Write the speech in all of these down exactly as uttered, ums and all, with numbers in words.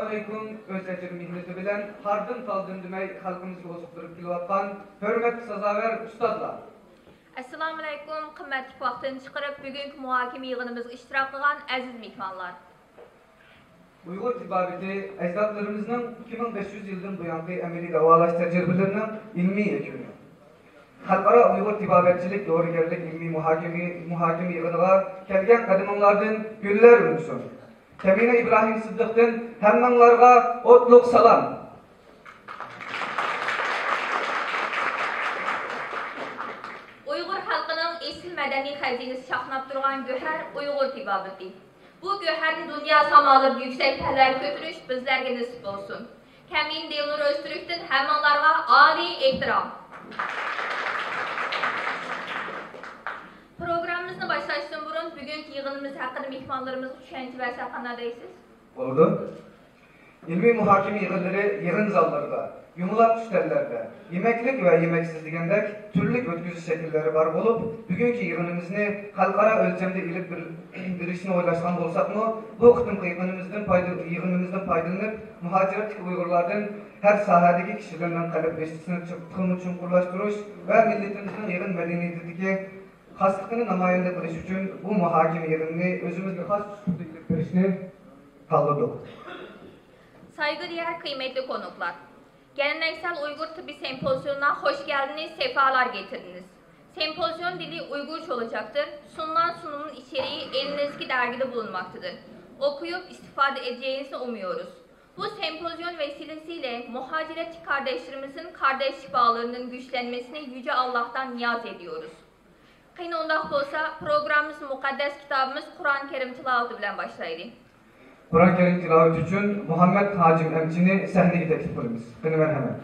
ئەسسالامۇئەلەيكۇم. ئۆز ئەجرى مېھنىتى بىلەن ھاردىن-تالدىن دېمەي خەلقىمىزگە ئوزۇقتۇرۇپ كېلىۋاتقان ھۆرمەتكە سازاۋەر ئۇستازلار! ئەسسالامۇئەلەيكۇم. قىممەتلىك ۋاقتىنى چىقىرىپ، بۈگۈنكى مۇھاكىمە يىغىنىمىزغا ئىشتىراك قىلغان ئەزىز مېھمانلار! ئۇيغۇر تېبابىتى ئەجدادلىرىمىزنىڭ ئىككى مىڭ بەش يۈز يىلدىن بۇيانقى ئەمەلىي داۋالاش تەجرىبىلىرىنىڭ ئىلمىي يەكۈنى. خەلقئارا ئۇيغۇر تېبابەتچىلىك دورىگەرلىك ئىلمىي مۇھاكىمە، مۇھاكىمە يىغىنىغا كەلگەن قەدىمىڭلاردىن گۈللەر ئۈنسۇن. كەمىنە ئىبراھىم سىددىقتىن ھەممىڭلارغا ئوتلۇق سالام! ئۇيغۇر خەلقىنىڭ ئېسىل مەدەنىي خەزىنىسى چاقناپ تۇرغان گۆھەر ئۇيغۇر تېبابىتى. بۇ گۆھەرنى دۇنيا سامالىرىدا يۈكسەك پەللەرگە كۆتۈرۈش بىزلەرگە نېسىپ بولسۇن. كەمىنە دىلنۇر ئۆزتۈركتىن ھەممىڭلارغا ئالىي ئېھتىرام! پروگراممىمىزنى باشلاشتىن بۇرۇن، بۈگۈنكى يىغىنىمىز ھەققىدە مېھمانلىرىمىزغا چۈشەنچە بەرسەك قانداق دەيسىز؟ بولىدۇ. ئىلمىي مۇھاكىمە يىغىنلىرى يىغىن زاللىرىدا، يۇمىلاق ئۈستەللەردە، يېمەكلىك ۋە يېمەكسىز دېگەندەك تۈرلۈك ئۆتكۈزۈش شەكىللىرى بار بولۇپ، بۈگۈنكى يىغىنىمىزنى خەلقئارا ئۆلچەمدە ئېلىپ بېر-، بېرىشنى ئويلاشقان بولساقمۇ، بۇ قېتىمقى يىغىنىمىزدىن پايدىل-، يىغىنىمىزدىن پايدىلىنىپ، مۇھاجىرەتتىكى ئۇيغۇرلاردىن ھەر ساھەدىكى كىشىلەرنىڭ قەلب ئېچىشىنى چىق-، تېخىمۇ چوڭقۇرلاشتۇرۇش ۋە مىللىتىمىزنىڭ يىغىن مەدەنىيىتىدىكى خاسلىقىنى نامايەندە قىلىش ئۈچۈن بۇ مۇھاكىمە يىغىنىنى ئۆزىمىزگە خاس ئۇسلۇبدا ئېلىپ بېرىشنى تاللىدۇق. Saygıdeğer kıymetli konuklar, geleneksel Uygur Tıbbi Sempozyumuna hoş geldiniz, sefalar getirdiniz. Sempozyum dili Uygurca olacaktır. Sunulan sunumun içeriği elinizdeki dergide bulunmaktadır. Okuyup istifade edeceğinizi umuyoruz. Bu sempozyum vesilesiyle muhaciretçi kardeşlerimizin kardeşlik bağlarının güçlenmesini Yüce Allah'tan niyaz ediyoruz. قېنى ئۇنداق بولسا، پروگراممىمىزنى مۇقەددەس كىتابىمىز قۇرئان كەرىم تىلاۋىتى بىلەن باشلايلى. قۇرئان كەرىم تىلاۋىتى ئۈچۈن مۇھەممەت ھاجىم ئەمچىنى سەھنىگە تەكلىپ قىلىمىز. قېنى، مەرھەمەت.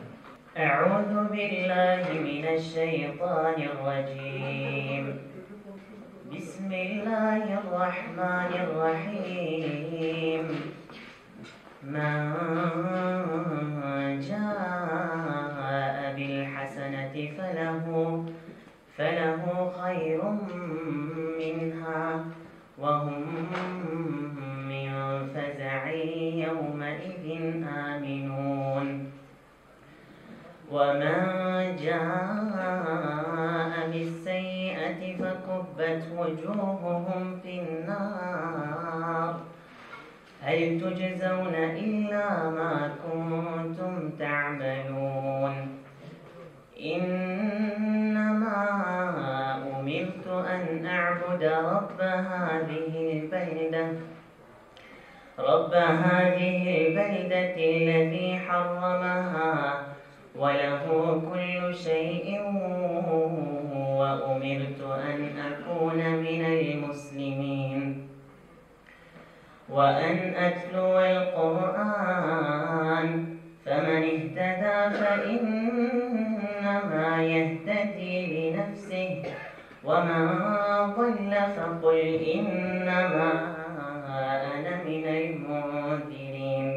أعوذ بالله من الشيطان الرجيم. بسم الله الرحمن الرحيم. من جاء بالحسنة فله، فله خير منها وهم من فزع يومئذ آمنون. ومن جاء بالسيئة فكبت وجوههم في النار هل تجزون إلا ما كنتم تعملون. إنما أمرت أن أعبد رب هذه البلدة، رب هذه البلدة الذي حرمها وله كل شيء وأمرت أن أكون من المسلمين. وأن أتلو القرآن فمن اهتدى فإنما يهتدي لنفسه ومن ضل فقل إنما أنا من المنذرين.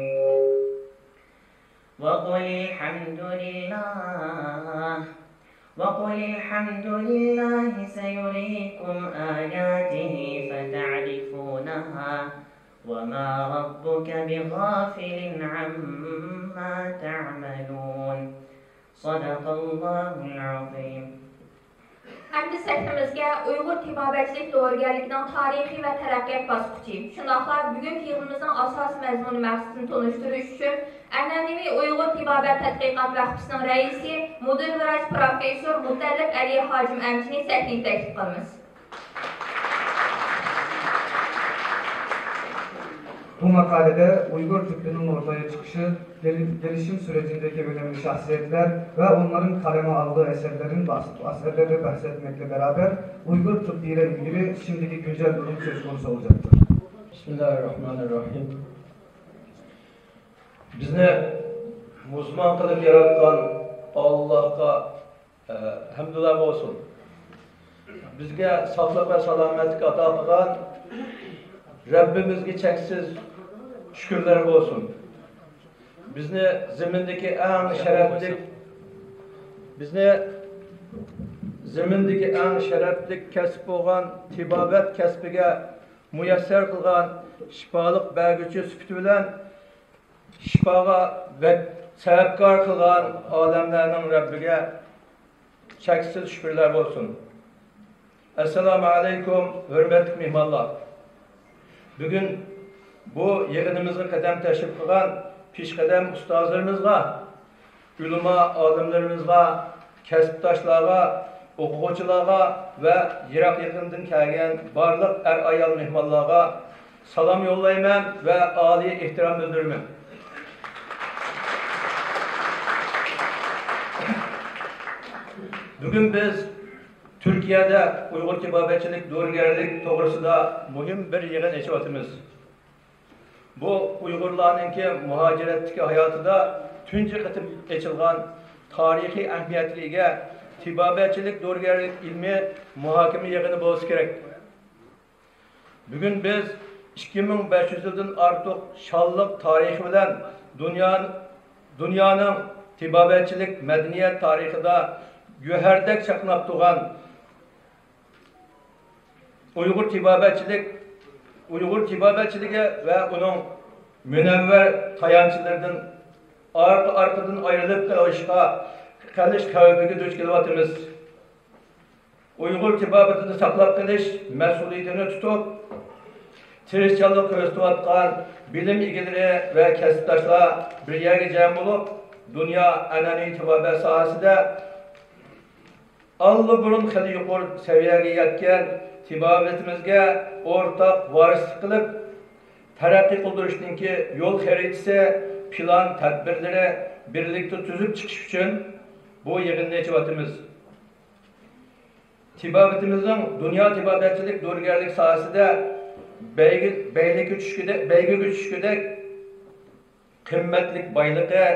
وقل الحمد لله، وقل الحمد لله سيريكم آياته فتعرفونها وما ربك بغافل عما تعملون. صدق الله العظيم. ئەمدى سەھنىمىزگە ئۇيغۇر تېبابەتچىلىك دورىگەرلىكىنىڭ تارىخىي ۋە تەرەققىيات باسقۇچى، شۇنداقلا بۈگۈنكى يىغىنىمىزنىڭ ئاساسىي مەزمۇنى مەقسىتىنى تونۇشتۇرۇش ئۈچۈن ئەنئەنىۋى ئۇيغۇر تېبابەت تەتقىقات ۋەقپىسىنىڭ رەئىسى، مۇدىر ۋىراچ پروفېسسور مۇتەللىپ ئەلى ھاجىم ئەمچىنى سەھنىگە تەكلىپ قىلىمىز. بۇ ماقالىدە ئۇيغۇر تېببىنىڭ ئوتتۇرىغا چىقىشى، گېلى-، گېلىشىم سۈرۈجىدىكى ئۆنەملىك شەخسىيەتلەر ۋە ئۇلارنىڭ قەلىمى ئالغان ئەسەرلىرىدىن بەھس، ئەسەرلىرىدىن بەھس ئەتمەكلىك بەرابەر، ئۇيغۇر تېببىدە ئىلگىرى، شىمدىكى گۈنجەل دۇرۇم سۆز قونۇسى ئولاجاقتۇر. بىسمىللاھىررەھمانىررەھىم. بىزنى مۇزمان قىلىپ ياراتقان ئاللاھقا ھەمدۇللا بولسۇن. بىزگە ساقلىق ۋە سالامەتلىك ئاتا قىلغان رەببىمىزگە چەكسىز شۈكۈرلەر بولسۇن. بىزنى زېمىندىكى ئەڭ شەرەپلىك، بىزنى زېمىندىكى ئەڭ شەرەپلىك كەسىپ بولغان تېبابەت كەسپىگە مۇيەسسەر قىلغان شىپالىق بەرگۈچى سۈپىتى بىلەن شىپاغا بەك سەۋەبكار قىلغان ئالەملەرنىڭ رەببىگە چەكسىز شۈكۈرلەر بولسۇن. ئەسسالامۇ ئەلەيكۇم، ھۆرمەتلىك مېھمانلار! بۈگۈن بۇ يىغىنىمىزغا قەدەم تەشرىپ قىلغان پېشقەدەم ئۇستازلىرىمىزغا، ئۆلىما ئالىملىرىمىزغا، كەسىپداشلارغا، ئوقۇغۇچىلارغا ۋە يىراق يېقىندىن كەلگەن بارلىق ئەر-ئايال مېھمانلارغا سالام يوللايمەن ۋە ئالىي ئېھتىرام بىلدۈرىمەن. بۈگۈن بىز تۈركىيەدە ئۇيغۇر تېبابەتچىلىك دورىگەرلىك توغرىسىدا مۇھىم بىر يىغىن ئېچىۋاتىمىز. بۇ ئۇيغۇرلارنىڭكى مۇھاجىرەتتىكى ھاياتىدا تۇنجى قېتىم ئېچىلغان تارىخىي ئەھمىيەتكە ئىگە تېبابەتچىلىك دورىگەرلىك ئىلمىي مۇھاكىمە يىغىنى بولسا كېرەك. بۈگۈن بىز ئىككى مىڭ بەش يۈز يىلدىن ئارتۇق شانلىق تارىخى بىلەن دۇنيا، دۇنيانىڭ تېبابەتچىلىك مەدەنىيەت تارىخىدا گۆھەردەك چاقناپ تۇرغان ئۇيغۇر تېبابەتچىلىك، ئۇيغۇر تېبابەتچىلىكى ۋە ئۇنىڭ مۇنەۋۋەر تايانچلىرىدىن ئارقا-ئارقىدىن ئايرىلىپ قېلىشقا، قېلىش خەۋپىگە دۇچ كېلىۋاتىمىز. ئۇيغۇر تېبابىتىنى ساقلاپ قېلىش مەسئۇلىيىتىنى تۇتۇپ، تىرىشچانلىق كۆرسىتىۋاتقان بىلىم ئىگىلىرى ۋە كەسىپداشلار بىر يەرگە جەم بولۇپ، دۇنيا ئەنئەنىۋى تېبابەت ساھەسىدە ئاللىبۇرۇن خېلى يۇقىرى سەۋىيەگە يەتكەن تېبابىتىمىزگە ئورتاق ۋارىسلىق قىلىپ، تەرەققىي قىلدۇرۇشنىڭكى يول خەرىتىسى، پىلان، تەدبىرلىرى بىرلىكتە تۈزۈپ چىقىش ئۈچۈن بۇ يىغىننى ئېچىۋاتىمىز. تېبابىتىمىزنىڭ دۇنيا تېبابەتچىلىك دورىگەرلىك ساھەسىدە بەيگە-، بەيلىككە چۈشكۈدەك، بەيگىگە چۈشكۈدەك قىممەتلىك بايلىقى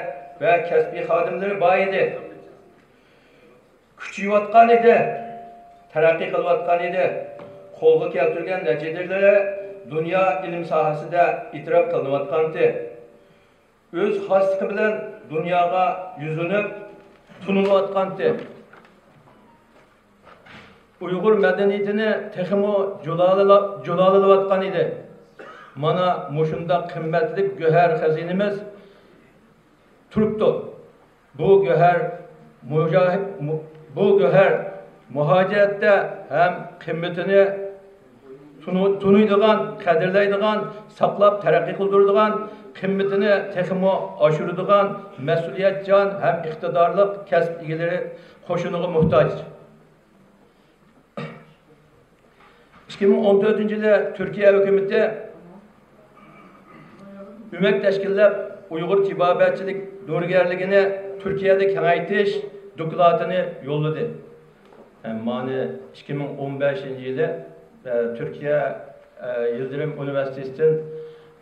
ۋە كەسپىي خادىملىرى بار ئىدى. كۈچىيىۋاتقان ئىدى، تەرەققىي قىلىۋاتقان ئىدى. قولغا كەلتۈرگەن نەتىجىلىرى دۇنيا ئىلىم ساھەسىدە ئېتىراپ قىلىنىۋاتقانتى. ئۆز خاسلىقى بىلەن دۇنياغا يۈزلىنىپ تونۇلۇۋاتقانتى. ئۇيغۇر مەدەنىيىتىنى تېخىمۇ جۇلالالا-، جۇلالىلىۋاتقان ئىدى. مانا مۇشۇنداق قىممەتلىك گۆھەر خەزىنىمىز تۇرۇپتۇ. بۇ گۆھەر مۇجاھىد، مۇ-، بۇ گۆھەر مۇھاجىرەتتە ھەم قىممىتىنى تونۇ-، تونۇيدىغان، قەدىرلەيدىغان، ساقلاپ تەرەققىي قىلدۇرىدىغان، قىممىتىنى تېخىمۇ ئاشۇرىدىغان مەسئۇلىيەتچان ھەم ئىقتىدارلىق كەسىپ ئىگىلىرى قوشۇنىغا موھتاج. ئىككى مىڭ ئون تۆتىنچى يىلى تۈركىيە ھۆكۈمىتى ئۆمەك تەشكىللەپ، ئۇيغۇر تېبابەتچىلىك دورىگەرلىكىنى تۈركىيەدە كېڭەيتىش دوكلاتىنى يوللىدى. مانا ئىككى مىڭ ئون بەشىنچى يىلى، ئە، تۈركىيە، ئە، يىلدىرىم ئۇنىۋېرسىتېتىدىن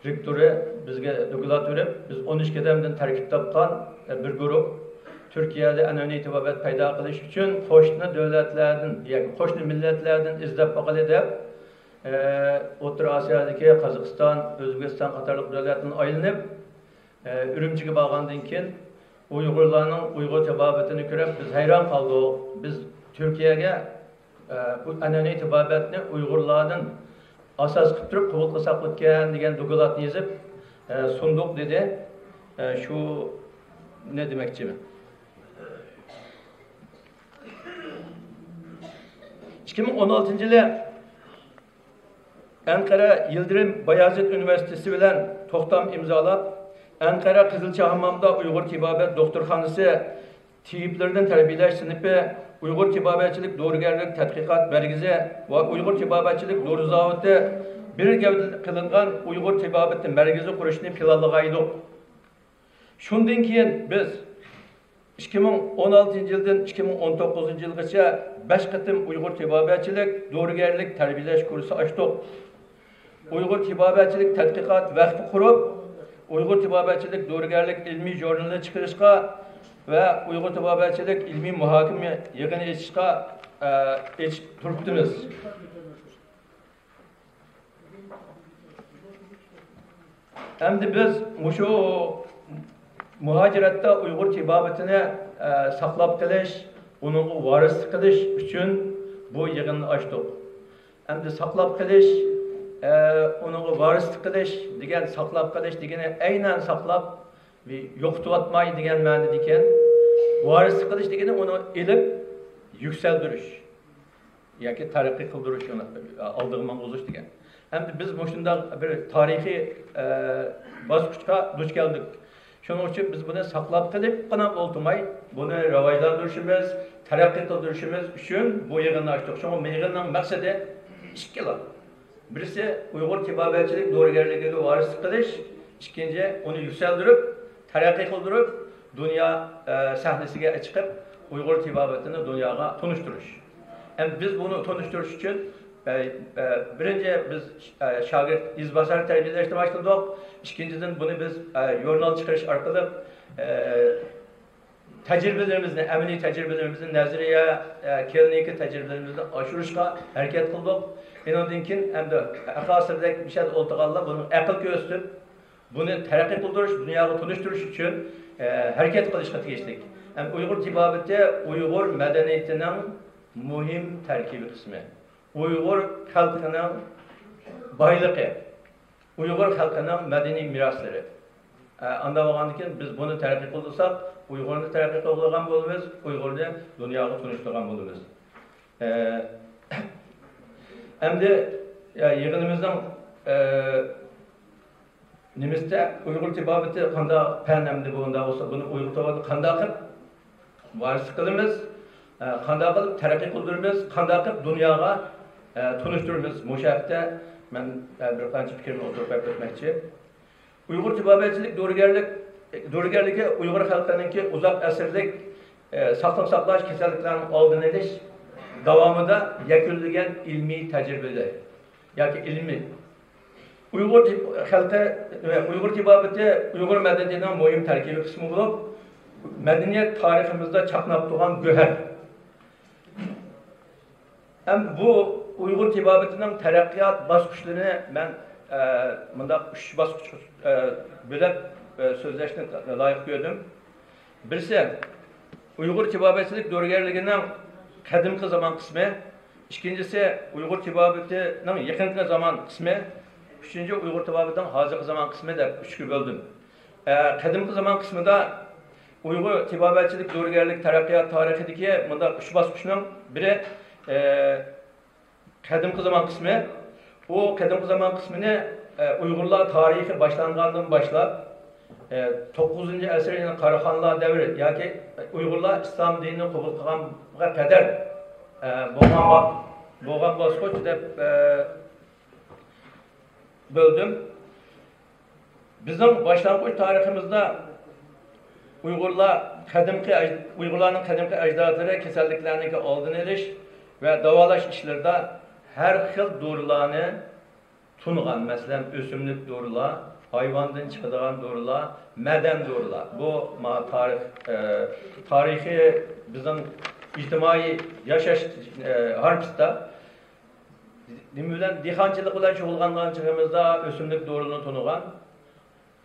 رېكتورى بىزگە دوكلات بېرىپ، بىز ئون ئۈچ ئادەمدىن تەركىب تاپقان، ئە، بىر گۇرۇپ تۈركىيەدە ئەنئەنىۋى تېبابەت پەيدا قىلىش ئۈچۈن قوشنا دۆلەتلەردىن ياكى قوشنا مىللەتلەردىن ئىزدەپ باقىلى دەپ، ئە، ئوتتۇرا ئاسىيادىكى قازاقىستان، ئۆزبېكىستان قاتارلىق دۆلەتتىن ئايلىنىپ، ئە، ئۈرۈمچىگە بارغاندىن كېيىن، ئۇيغۇرلارنىڭ ئۇيغۇر تېبابىتىنى كۆرۈپ، بىز ھەيران قالدۇق. بىز تۈركىيەگە، ئە، بۇ ئەنئەنىۋى تېبابەتنى ئۇيغۇرلاردىن ئاساس قىلىپ تۇرۇپ قوبۇل قىلساقمىكەن دېگەن دوكلاتنى يېزىپ، ئە، سۇندۇق دېدى. ئە، شۇنى دېمەكچىمەن. ئىككى مىڭ ئون ئالتىنچى يىلى ئەنقەرە يىلدىرىم بايازىت ئۇنىۋېرسىتېتى بىلەن توختام ئىمزالاپ، ئەنقەرە قىزىلچاھامامدا ئۇيغۇر تېبابەت دوختۇرخانىسى تېبىپلىرىدىن تەربىيەلەش سىنىپى، ئۇيغۇر تېبابەتچىلىك دورىگەرلىك تەتقىقات مەركىزى ۋە ئۇيغۇر تېبابەتچىلىك دورا زاۋۇتى بىر گەۋدىلىك قىلىنغان ئۇيغۇر تېبابىتى مەركىزى قۇرۇشنى پىلانلىغانىدۇق. شۇندىن كېيىن بىز ئىككى مىڭ ئون ئالتىنچى يىلدىن ئىككى مىڭ ئون توققۇزىنچى يىلغىچە بەش قېتىم ئۇيغۇر تېبابەتچىلىك دورىگەرلىك تەربىيەلەش كۇرسى ئاچتۇق. ئۇيغۇر تېبابەتچىلىك تەتقىقات ۋەقپى قۇرۇپ، ئۇيغۇر تېبابەتچىلىك دورىگەرلىك ئىلمىي ژۇرنىلى چىقىرىشقا ۋە ئۇيغۇر تېبابەتچىلىك ئىلمىي مۇھاكىمە يىغىنى ئېچىشقا، ئە، ئېچىپ تۇرۇپتىمىز. ئەمدى بىز مۇشۇ مۇھاجىرەتتە ئۇيغۇر تېبابىتىنى، ئە، ساقلاپ قېلىش، ئۇنىڭغا ۋارىسلىق قىلىش ئۈچۈن بۇ يىغىننى ئاچتۇق. ئەمدى ساقلاپ قېلىش، ئە، ئۇنىڭغا ۋارىسلىق قىلىش دېگەن، ساقلاپ قېلىش دېگىنى ئەينەن ساقلاپ، يوقىتىۋاتماي دېگەن مەنىدىكەن. ۋارىسلىق قىلىش دېگىنى ئۇنى ئېلىپ يۈكسەلدۈرۈش ياكى تەرەققىي قىلدۇرۇش، ئالدىغا ماڭغۇزۇش دېگەن. ئەمدى بىز مۇشۇنداق بىر تارىخىي، ئە، باسقۇچقا دۇچ كەلدۇق. شۇنىڭ ئۈچۈن بىز بۇنى ساقلاپ قېلىپقىنا ئولتۇرماي، بۇنى راۋاجلاندۇرۇشىمىز، تەرەققىي قىلدۇرۇشىمىز ئۈچۈن بۇ يىغىننى ئاچتۇق. شۇڭا بۇ يىغىننىڭ مەقسىتى ئىككىلا. بىرسى ئۇيغۇر تېبابەتچىلىك دورىگەرلىكىگە ۋارىسلىق قىلىش، ئىككىنچى ئۇنى يۈكسەلدۈرۈپ، تەرەققىي قىلدۇرۇپ، دۇنيا، ئە، سەھنىسىگە چىقىپ، ئۇيغۇر تېبابىتىنى دۇنياغا تونۇشتۇرۇش. ئەمدى بىز بۇنى تونۇشتۇرۇش ئۈچۈن، ئە، ئە، بىرىنچى بىز، ئە، شاگىرت ئىزباسار تەربىيەلەشنى باشلىدۇق. ئىككىنچىدىن بۇنى بىز، ئە، ژۇرنال چىقىرىش ئارقىلىق، ئە، تەجرىبىلىرىمىزنى، ئەمەلىي تەجرىبىلىرىمىزنى نەزەرىيە، ئە، كلىنىكا تەجرىبىلىرىمىزنى ئاشۇرۇشقا ھەرىكەت قىلدۇق. ئۇنىڭدىن كېيىن ئەمدى ئەقاسىردەك مۇشۇ يەردە ئولتۇرغانلار بۇنىڭ ئەقىل كۆرسىتىپ، بۇنى تەرەققىي قىلدۇرۇش، دۇنياغا تونۇشتۇرۇش ئۈچۈن، ئە، ھەرىكەت قىلىشقا تېگىشلىك. ھەم ئۇيغۇر تېبابىتى ئۇيغۇر مەدەنىيىتىنىڭ مۇھىم تەركىبىي قىسمى. ئۇيغۇر خەلقىنىڭ بايلىقى، ئۇيغۇر خەلقىنىڭ مەدەنىي مىراسلىرى. ئە، ئانداق بولغاندىكىن بىز بۇنى تەرەققىي قىلدۇرساق، ئۇيغۇرنى تەرەققىي قىلدۇرغان بولىمىز، ئۇيغۇرنى دۇنياغا تونۇشتۇرغان بولىمىز. ئە، ئەمدى، ئە، يىغىنىمىزنىڭ، ئە، نېمىسىدە ئۇيغۇر تېبابىتى قانداق پەن ئەمدى بۇ ئۇنداق بولسا، بۇنى ئۇيغۇر تېبابىتى قانداق قىلىپ ۋارىسلىق قىلىمىز، ئە، قانداق قىلىپ تەرەققىي قىلدۇرىمىز، قانداق قىلىپ دۇنياغا، ئە، تونۇشتۇرىمىز. مۇشۇ ھەقتە مەن، ئە، بىر قانچە پىكرىمنى ئوتتۇرىغا قويۇپ ئۆتمەكچى. ئۇيغۇر تېبابەتچىلىك دورىگەرلىك، دورىگەرلىكى ئۇيغۇر خەلقىنىڭكى ئۇزاق ئەسىرلىك، ئە، ساقلىق ساقلاش كېسەللىكلەرنىڭ ئالدىنى ئېلىش داۋامىدا يەكۈنلىگەن ئىلمىي تەجرىبىلىرى ياكى ئىلمىي. ئۇيغۇر تېب-، خەلقى، ئۇيغۇر تېبابىتى ئۇيغۇر مەدەنىيىتىنىڭ مۇھىم تەركىبىي قىسمى بولۇپ، مەدەنىيەت تارىخىمىزدا چاقناپ تۇرغان گۆھەر. ھەم بۇ ئۇيغۇر تېبابىتىنىڭ تەرەققىيات باسقۇچلىرىنى مەن، ئە، مۇنداق ئۈچ باسقۇچقا، ئە، بۆلۈپ، ئە، سۆزلەشنى لايىق كۆردۈم. بىرسى، ئۇيغۇر تېبابەتچىلىك دورىگەرلىكىنىڭ قەدىمكى زامان قىسمى، ئىككىنچىسى، ئۇيغۇر تېبابىتىنىڭ يېقىنقى زامان قىسمى، ئۈچىنچى، ئۇيغۇر تېبابىتىنىڭ ھازىرقى زامان قىسمى دەپ ئۈچكە بۆلدۈم. ئە، قەدىمكى زامان قىسمىدا ئۇيغۇر تېبابەتچىلىك دورىگەرلىك تەرەققىيات تارىخىدىكى مۇنداق ئۈچ باسقۇچنىڭ بىرى، ئە، قەدىمكى زامان قىسمى. ئۇ قەدىمكى زامان قىسمىنى، ئە، ئۇيغۇرلار تارىخى باشلانغاندىن باشلاپ، ئە، توققۇزىنچى ئەسىر، يەنى قاراخانلار دەۋرى ياكى ئۇيغۇرلار ئىسلام دىنىنى قوبۇل قىلغانغا قەدەر، ئە، بولغان ۋاق-، بولغان باسقۇچ دەپ، ئە، بۆلدۈم. بىزنىڭ باشلانغۇچ تارىخىمىزدا ئۇيغۇرلار قەدىمكى ئەج-، ئۇيغۇرلارنىڭ قەدىمكى ئەجدادلىرى كېسەللىكلەرنىڭكى ئالدىنى ئېلىش ۋە داۋالاش ئىشلىرىدا ھەر خىل دورىلارنى تونۇغان، مەسىلەن، ئۆسۈملۈك دورىلار، ھايۋاندىن چىقىدىغان دورىلار، مەدەن دورىلار. بۇ ما تارىخ، ئە، تارىخىي بىزنىڭ ئىجتىمائىي ياشاش، ئە، ھارپىسىدا نېمە بىلەن، دېھقانچىلىق بىلەن شۇغۇللانغان چېغىمىزدا ئۆسۈملۈك دورىنى تونۇغان،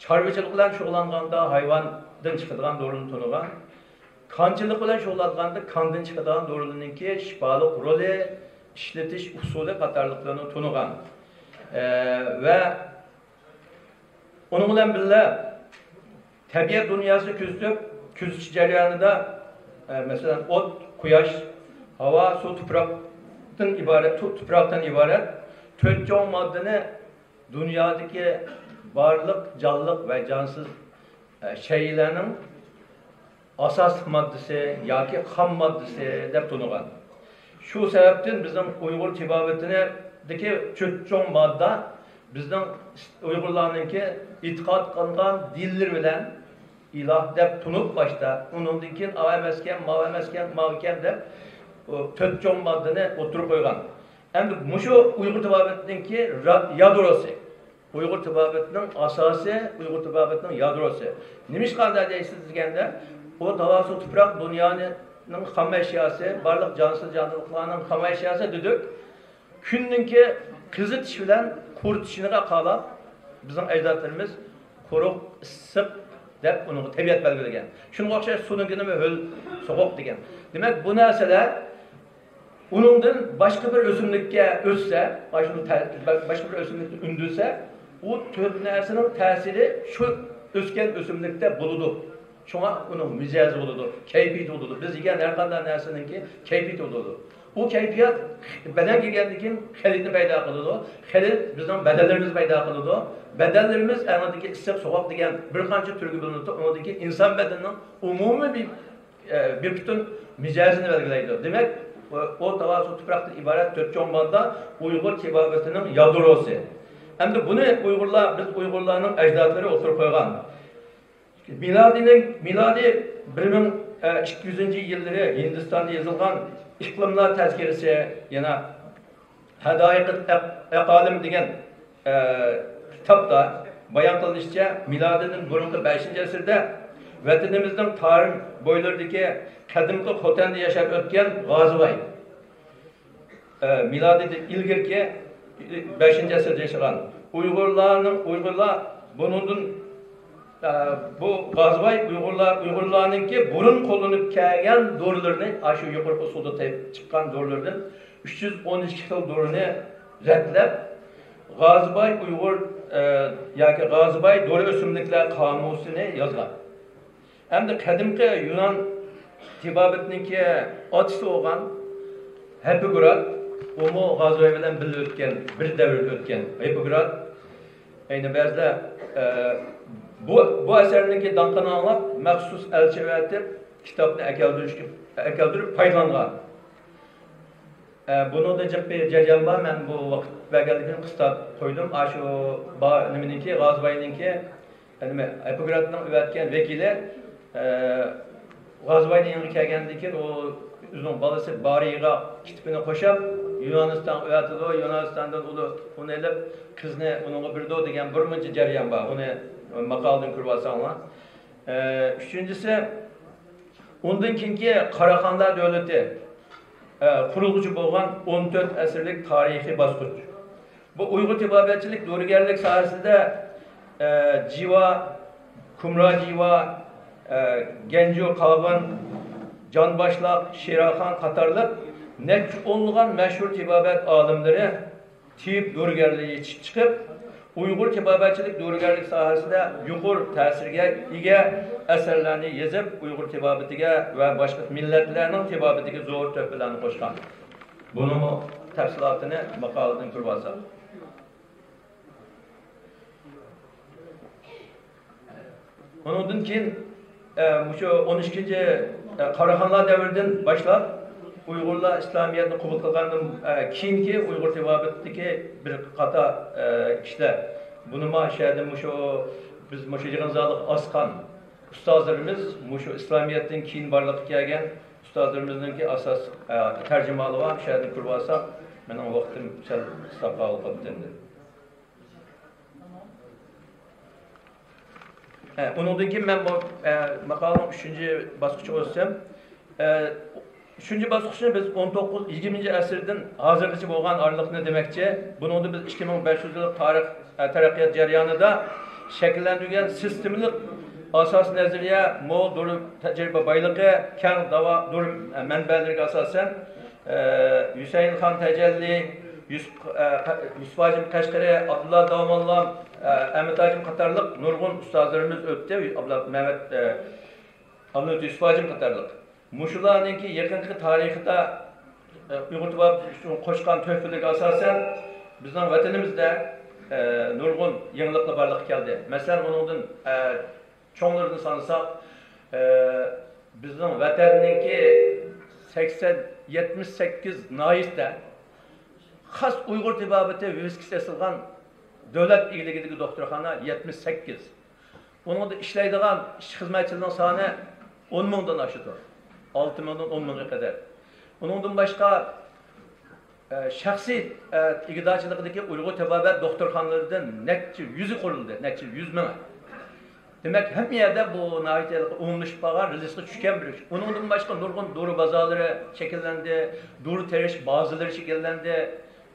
چارۋىچىلىق بىلەن شۇغۇللانغاندا ھايۋاندىن چىقىدىغان دورىنى تونۇغان، كانچىلىق بىلەن شۇغۇللانغاندا كاندىن چىقىدىغان دورىلىرىنىڭكى شىپالىق رولى، ئىشلىتىش ئۇسۇلى قاتارلىقلارنى تونۇغان. ئە، ۋە ئۇنىڭ بىلەن بىللە، تەبىئەت دۇنياسىنى كۆزىتىپ، كۆزىتىش جەريانىدا، ئە، مەسىلەن، ئوت، قۇياش، ھاۋا، سۇ، تۇپراقتىن ئىبارەت، تۇ-، تۇپراقتىن ئىبارەت تۆت چوڭ ماددىنى دۇنيادىكى بارلىق جانلىق ۋە جانسىز، ئە، شەيئىلەرنىڭ ئاساسلىق ماددىسى ياكى خام ماددىسى دەپ تونۇغان. شۇ سەۋەبتىن بىزنىڭ ئۇيغۇر تېبابىتىدىكى تۆت چوڭ ماددا بىزنىڭ ئۇيغۇرلارنىڭكى ئېتىقاد قىلغان دىنلىرى بىلەن ئىلاھ دەپ تونۇپ باشتا، ئۇنىڭدىن كېيىن ئاۋۇ ئەمەسكەن، ماۋۇ ئەمەسكەن، ماۋۇكەن دەپ، ئۇ تۆت چوڭ ماددىنى ئوتتۇرىغا قويغان. ئەمدى مۇشۇ ئۇيغۇر تېبابىتىنىڭكى را-، يادروسى. ئۇيغۇر تېبابىتىنىڭ ئاساسى، ئۇيغۇر تېبابىتىنىڭ يادروسى. نېمىشقا ئۇنداق دەيسىز دېگەندە، ئۇ ھاۋا، سۇ، تۇپراق دۇنيانىڭ خام ئەشياسى، بارلىق جانسىز جانلىقلارنىڭ خام ئەشياسى دېدۇق. كۈننىڭكى قىزىتىش بىلەن قۇرۇتۇشىغا قاراپ، بىزنىڭ ئەجدادلىرىمىز قۇرۇق، ئىسسىق دەپ ئۇنىڭغا تەبىئەت بەلگىلىگەن. شۇنىڭغا ئوخشاش سۇنىڭكىمۇ ھۆل، سوغۇق دېگەن. دېمەك، بۇ نەرسىلەر ئۇنىڭدىن باشقا بىر ئۆسۈملۈككە ئۆتسە، باشقا بىر تە-، باشقا بىر ئۆسۈملۈكنى ئۈندۈرسە، ئۇ تۆت نەرسىنىڭ تەسىرى شۇ ئۆسكەن ئۆسۈملۈكتە بولىدۇ. شۇڭا ئۇنىڭ مىجەزى بولىدۇ، كەيپىياتى بولىدۇ. بىز يېگەن ھەر قانداق نەرسىنىڭكى كەيپىياتى بولىدۇ. ئۇ كەيپىيات بەدەنگە كەلگەندىن كېيىن خىلىتنى پەيدا قىلىدۇ. خىلىت بىزنىڭ بەدەنلىرىمىزنى پەيدا قىلىدۇ. بەدەنلىرىمىز ئەڭدىكى ئىسسىق، سوغۇق دېگەن بىر قانچە تۈرگە بۆلۈنىدۇ. ئۇنىڭدىن كېيىن ئىنسان بەدىنىنىڭ ئومۇمىي بىر، ئە، بىر پۈتۈن مىجەزىنى بەلگىلەيدۇ. دېمەك، ئوت، ھاۋا، سۇ، تۇپراقتىن ئىبارەت تۆت چوڭ ماددا ئۇيغۇر تېبابىتىنىڭ يادروسى. ئەمدى بۇنى ئۇيغۇرلار، بىز ئۇيغۇرلارنىڭ ئەجدادلىرى ئوتتۇرىغا قويغان. مىلادىنىڭ، مىلادىي بىر مىڭ ئىككى يۈزىنچى يىللىرى ھىندىستاندا يېزىلغان ئىقلىملار تەزكىرىسى، يەنە ھەدايىق ئەق-، ئەقالىم دېگەن، ئە، كىتابتا بايان قىلىنىشىچە، مىلادىدىن بۇرۇنقى بەشىنچى ئەسىردە ۋەتىنىمىزنىڭ تارىم بويلىرىدىكى قەدىمكى خوتەندە ياشاپ ئۆتكەن غازىۋاي، ئە، مىلادىدىن ئىلگىرىكى بەشىنچى ئەسىردە ياشىغان ئۇيغۇرلارنىڭ، ئۇيغۇرلار بۇنىڭدىن، ئە، بۇ غازىۋاي ئۇيغۇرلار، ئۇيغۇرلارنىڭكى بۇرۇن قوللىنىپ كەلگەن دورىلىرىنى، ئاشۇ يۇقىرىقى ئۇسۇلدا تېپىپ چىققان دورىلىرىدىن ئۈچ يۈز ئون ئىككى خىل دورىنى رەتلەپ، غازىباي ئۇيغۇر، ئە، ياكى غازىباي دورا ئۆسۈملۈكلەر قامۇسىنى يازغان. ھەمدە قەدىمكى يۇنان تېبابىتىنىڭكى ئاتىسى بولغان ھىپپوگرات، ئۇمۇ غازىباي بىلەن بىللە ئۆتكەن، بىر دەۋردە ئۆتكەن ھىپپوگرات. ئەينى بەزىدە، ئە، بۇ، بۇ ئەسەرنىڭكى داڭقىنى ئاڭلاپ، مەخسۇس ئەلچى ئەۋەتىپ، كىتابنى ئەكەلدۈرۈشكە، ئەكەلدۈرۈپ پايدىلانغان. ئە، بۇنىڭدا جىق بىر جەريان بار. مەن بۇ ۋاقىت بەرگەنلىكىنى قىستاپ قويدۇم. ئاشۇ با-، نېمىنىڭكى، غازىباينىڭكى، نېمە، ھىپپوگراتنىڭ ئەۋەتكەن ۋەكىلى، ئە، غازىباينىڭ يېنىغا كەلگەندىن كېيىن، ئۇ ئۆزىنىڭ بالىسى بارىيغا كىتابىنى قوشاپ، يۇنانىستانغا ئەۋەتىدۇ، يۇنانىستاندىن ئۇنى، ئۇنى ئېلىپ، قىزنى ئۇنىڭغا بېرىدۇ دېگەن بىر مۇنچە جەريان بار. ئۇنى ماقالىدىن كۆرۈۋالساڭلار. ئە، ئۈچىنچىسى، ئۇندىن كېيىنكى قاراخانلار دۆلىتى، ئە، قۇرۇلغۇچە بولغان ئون تۆت ئەسىرلىك تارىخىي باسقۇچ. بۇ ئۇيغۇر تېبابەتچىلىك دورىگەرلىك ساھەسىدە، ئە، جىۋا، كۇمرا جىۋا، ئە، گەنجۇ قاغىن، جان باشلاق، شېراخان قاتارلىق نەچچە ئونلىغان مەشھۇر تېبابەت ئالىملىرى، تېبىپ دورىگەرلىرى يېتىشىپ چىقىپ، ئۇيغۇر تېبابەتچىلىك دورىگەرلىك ساھەسىدە يۇقىرى تەسىرگە ئىگە ئەسەرلەرنى يېزىپ، ئۇيغۇر تېبابىتىگە ۋە باشقا مىللەتلەرنىڭ تېبابىتىگە زور تۆھپىلەرنى قوشقان. بۇنىڭمۇ تەپسىلاتىنى ماقالىدىن كۆرۈۋالساق. ئۇنىڭدىن كېيىن، ئە، مۇشۇ ئون ئىككىنچى، ئە، قاراخانلار دەۋرىدىن باشلاپ، ئۇيغۇرلار ئىسلامىيەتنى قوبۇل قىلغاندىن، ئە، كېيىنكى ئۇيغۇر تېبابىتىدىكى بىر قاتار، ئە، كىشىلەر. بۇنىمۇ شۇ يەردە مۇشۇ، بىز مۇشۇ يىغىن زالىغا ئاسقان ئۇستازلىرىمىز، مۇشۇ ئىسلامىيەتتىن كېيىن بارلىققا كەلگەن ئۇستازلىرىمىزنىڭكى ئاساس، ئە، تەرجىمىھالى بار. شۇ يەردىن كۆرۈۋالساق، مېنىڭ ۋاقتىم سەل قىستاپ قالغىلى قاپتۇ ئەمدى. ئە، ئۇنىڭدىن كېيىن مەن بۇ، ئە، ماقالىنىڭ ئۈچىنچى باسقۇچىغا ئۆتسەم، ئە، ئۈچىنچى باسقۇچنى بىز ئون توققۇز، يىگىرمىنچى ئەسىردىن ھازىرغىچە بولغان ئارىلىقنى دېمەكچى. بۇنىڭدا بىز ئىككى مىڭ بەش يۈز يىللىق تارىخ، ئە، تەرەققىيات جەريانىدا شەكىللەندۈرگەن سىستېمىلىق ئاساسىي نەزەرىيە، مول دورا تەجرىبە بايلىقى، كەڭ داۋا دورا، ئە، مەنبەلىرىگە ئاساسەن، ئە، ھۈسەيىن خان تەجەللى، يۈسۈپ، ئە، قە-، يۈسۈپ ھاجىم قەشقىرى، ئابدۇللا داموللام، ئە، ئەمىت ھاجىم قاتارلىق نۇرغۇن ئۇستازلىرىمىز ئۆتتى. ئابدۇللا مەمەت، ئە، ئابدۇللا يۈسۈپ ھاجىم قاتارلىق. مۇشۇلارنىڭكى يېقىنقى تارىخىدا، ئە، ئۇيغۇر تېبابىتى ئۈچۈن قوشقان تۆھپىلىرىگە ئاساسەن، بىزنىڭ ۋەتىنىمىزدە، ئە، نۇرغۇن يېڭىلىقلار بارلىققا كەلدى. مەسىلەن، ئۇنىڭدىن، ئە، چوڭلىرىنى سانىساق، ئە، بىزنىڭ ۋەتەننىڭكى سەكسەن، يەتمىش سەككىز ناھىيىسىدە خاس ئۇيغۇر تېبابىتى ۋىۋىسكىسى ئېسىلغان دۆلەت ئىگىلىكىدىكى دوختۇرخانا يەتمىش سەككىز. ئۇنىڭدا ئىشلەيدىغان ئىشچى خىزمەتچىلەرنىڭ سانى ئون مىڭدىن ئاشىدۇ. ئالتە مىڭدىن ئون مىڭغا قەدەر. ئۇنىڭدىن باشقا، ئە، شەخسىي، ئە، ئىگىدارچىلىقىدىكى ئۇيغۇر تېبابەت دوختۇرخانىلىرىدىن نەچچە يۈزى قۇرۇلدى، نەچچە يۈز مىڭى. دېمەك، ھەممە يەردە بۇ ناھايىتى ئومۇملىشىپ قالغان، رېلىسقا چۈشكەن بىر ئىش. ئۇنىڭدىن باشقا نۇرغۇن دورا بازارلىرى شەكىللەندى، دورا تېرىش بازىلىرى شەكىللەندى،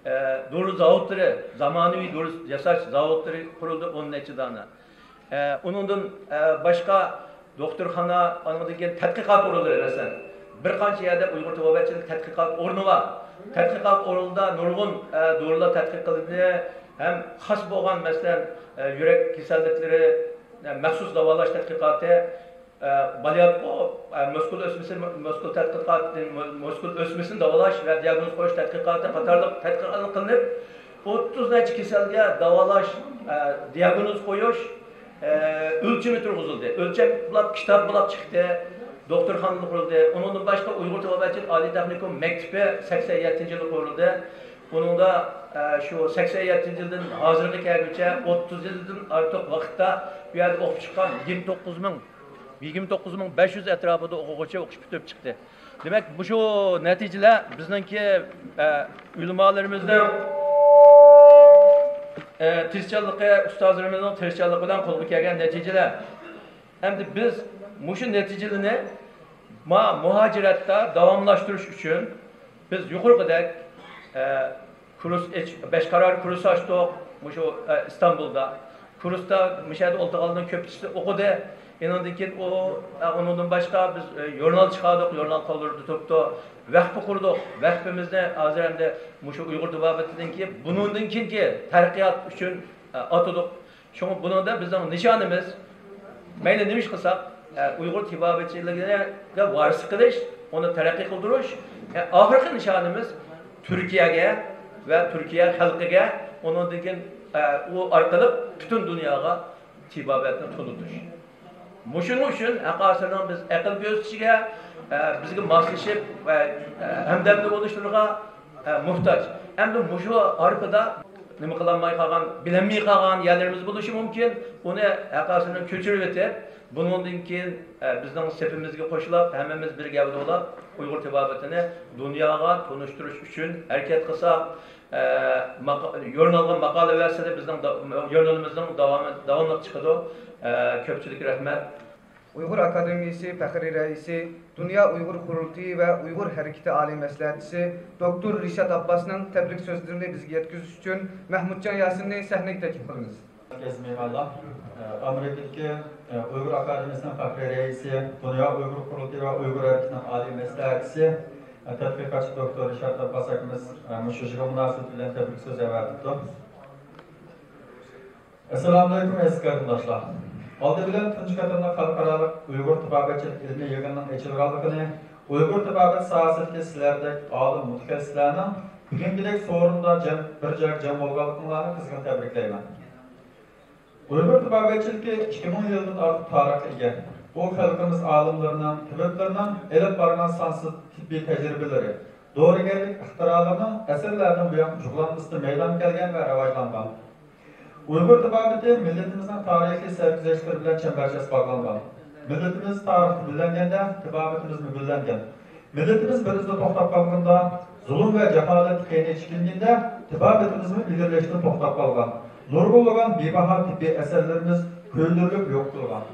ئە، دورا زاۋۇتلىرى، زامانىۋى دورا ياساش زاۋۇتلىرى قۇرۇلدى، ئون نەچچە دانە. ئە، ئۇنىڭدىن، ئە، باشقا دوختۇرخانا، ئانىڭدىن كېيىن تەتقىقات ئورۇنلىرى، مەسىلەن، بىر قانچە يەردە ئۇيغۇر تېبابەتچىلىك تەتقىقات ئورنى بار. تەتقىقات ئورنىدا نۇرغۇن، ئە، دورىلار تەتقىق قىلىندى ھەم خاس بولغان، مەسىلەن، ئە، يۈرەك كېسەللىكلىرى، مەخسۇس داۋالاش تەتقىقاتى، بالىياتقۇ، مۇسكۇل ئۆسمىسى، مۇسكۇل تەتقىقاتى، مۇسكۇل ئۆسمىسىنى داۋالاش ۋە دىياگنوز قويۇش تەتقىقاتى قاتارلىق تەتقىقاتلار قىلىنىپ، ئوتتۇز نەچچە كېسەلگە داۋالاش، دىياگنوز قويۇش، ئۆلچىمى تۇرغۇزۇلدى. ئۆلچەم بولۇپ، كىتاب بولۇپ چىقتى، دوختۇرخانا قۇرۇلدى. ئۇنىڭدىن باشقا ئۇيغۇر تېبابەتچىلىك ئالىي تېخنىكوم مەكتىپى سەكسەن يەتتىنچى يىلى قۇرۇلدى. بۇنىڭدا، ئە، شۇ سەكسەن يەتتىنچى يىلدىن ھازىرغا كەلگۈچە ئوتتۇز يىلدىن ئارتۇق ۋاقىتتا بۇ يەردە ئوقۇپ چىققان يىگىرمە توققۇز مىڭ، يىگىرمە توققۇز مىڭ بەش يۈز ئەتراپىدا ئوقۇغۇچى ئوقۇش پۈتتۈرۈپ چىقتى. دېمەك، مۇشۇ نەتىجىلەر بىزنىڭكى، ئە، ئۆلىمالىرىمىزنىڭ، ئە، تىرىشچانلىقى، ئۇستازلىرىمىزنىڭ تىرىشچانلىقى بىلەن قولغا كەلگەن نەتىجىلەر. ئەمدى بىز مۇشۇ نەتىجىلىرىنى ما-، مۇھاجىرەتتە داۋاملاشتۇرۇش ئۈچۈن بىز يۇقىرىقىدەك، ئە، كۇرس ئېچ-، بەش قارار كۇرس ئاچتۇق مۇشۇ، ئە، ئىستانبۇلدا. كۇرستا مۇشۇ يەردە ئولتۇرغانلارنىڭ كۆپچىسى ئوقۇدى. ئېنىڭدىن كېيىن ئۇ، ئە، ئۇنىڭدىن باشقا بىز، ئە، ژۇرنال چىقاردۇق، ژۇرنال قوللىرىدا تۇرۇپتۇ. ۋەخپە قۇردۇق. ۋەخپىمىزنى ھازىر ئەمدى مۇشۇ ئۇيغۇر تېبابىتىدىن كېيىن، بۇنىڭدىن كېيىنكى تەرەققىيات ئۈچۈن، ئە، ئاتىدۇق. شۇڭا بۇنىڭدا بىزنىڭ نىشانىمىز، مەيلى نېمە ئىش قىلساق، ئە، ئۇيغۇر تېبابەتچىلىكىگە ۋارىسلىق قىلىش، ئۇنى تەرەققىي قىلدۇرۇش، ئە، ئاخىرقى نىشانىمىز تۈركىيەگە ۋە تۈركىيە خەلقىگە، ئۇنىڭدىن كېيىن، ئە، ئۇ ئارقىلىق پۈتۈن دۇنياغا تېبابەتنى تونۇتۇش. مۇشۇنىڭ ئۈچۈن ھەققاسىنىڭ بىز ئەقىل كۆرسىتىشىگە، ئە، بىزگە ماسلىشىپ ۋە، ئە، ھەمدەمدە بولۇشلىرىغا، ئە، موھتاج. ئەمدى مۇشۇ ھارپىدا نېمە قىلالماي قالغان، بىلەلمەي قالغان يەرلىرىمىز بولۇشى مۇمكىن. ئۇنى ھەققاسىنى كۆچۈرۈۋېتىپ، بۇنىڭدىن كېيىن، ئە، بىزنىڭ سېپىمىزگە قوشۇلۇپ، ھەممىمىز بىر گەۋدە بولاپ، ئۇيغۇر تېبابىتىنى دۇنياغا تونۇشتۇرۇش ئۈچۈن ھەرىكەت قىلساق، ئە، ماقا-، ژۇرنالغا ماقالە بەرسىلى بىزنىڭ دا-، ژۇرنىلىمىزنىڭ داۋامى، داۋاملىق چىقىدۇ. ئە، كۆپچىلىككە رەھمەت. ئۇيغۇر ئاكادېمىيىسى پەخرىي رەئىسى، دۇنيا ئۇيغۇر قۇرۇلتىيى ۋە ئۇيغۇر ھەرىكىتى ئالىي مەسلىھەتچىسى دوكتور رىشات ئابباسنىڭ تەبرىك سۆزلىرىنى بىزگە يەتكۈزۈش ئۈچۈن مەھمۇتجان ياسىننى سەھنىگە تەكلىپ قىلىمىز. ئەزىز مېھمانلار، ئامېرىكىدىكى ئۇيغۇر ئاكادېمىيىسىنىڭ پەخرىي رەئىسى، دۇنيا ئۇيغۇر قۇرۇلتىيى ۋە ئۇيغۇر ھەرىكىتىنىڭ ئالىي مەسلىھەتچىسى، تەتقىقاتچى دوكتور رىشات ئابباس ئاكىمىز مۇشۇ يىغىن مۇناسىۋىتى بىلەن تەبرىك سۆز ئەۋەتىپتۇ. ئەسسالامۇئەلەيكۇم، ئەزىز قېرىنداشلار! ئالدى بىلەن تۇنجى قېتىملىق خەلقئارالىق ئۇيغۇر تېبابەتچىلىك ئىلمىي يىغىنىنىڭ ئېچىلغانلىقىنى، ئۇيغۇر تېبابەت ساھەسىدىكى سىلەردەك ئالىم مۇتەخەسسىسلەرنىڭ بۈگۈنكىدەك سورۇندا جەم، بىر جايغا جەم بولغانلىقىڭلارنى قىزغىن تەبرىكلەيمەن. ئۇيغۇر تېبابەتچىلىكى ئىككى مىڭ يىلدىن ئارتۇق تارىخقا ئىگە. بۇ خەلقىمىز ئالىملىرىنىڭ، تېبىپلىرىنىڭ ئېلىپ بارغان سانسىز تېببىي تەجرىبىلىرى، دورىگەرلىك ئىختىرالىرىنىڭ ئەسىرلەردىن بۇيانقى جۇغلانمىسىدا مەيدانغا كەلگەن ۋە راۋاجلانغان. ئۇيغۇر تېبابىتى مىللىتىمىزنىڭ تارىخىي سەرگۈزەشتلىرى بىلەن چەمبەرچاس باغلانغان. مىللىتىمىز تارىختا گۈللەنگەندە، تېبابىتىمىزمۇ گۈللەنگەن. مىللىتىمىز بىر ئىزدا توختاپ قالغىنىدا، زۇلۇم ۋە جاھالەت قېنى چېكىنگەندە، تېبابىتىمىزمۇ ئىلگىرىلەشتىن توختاپ قالغان. نۇرغۇنلىغان بىباھا تېببىي ئەسەرلىرىمىز كۆيدۈرۈلۈپ يوقىتىلغان.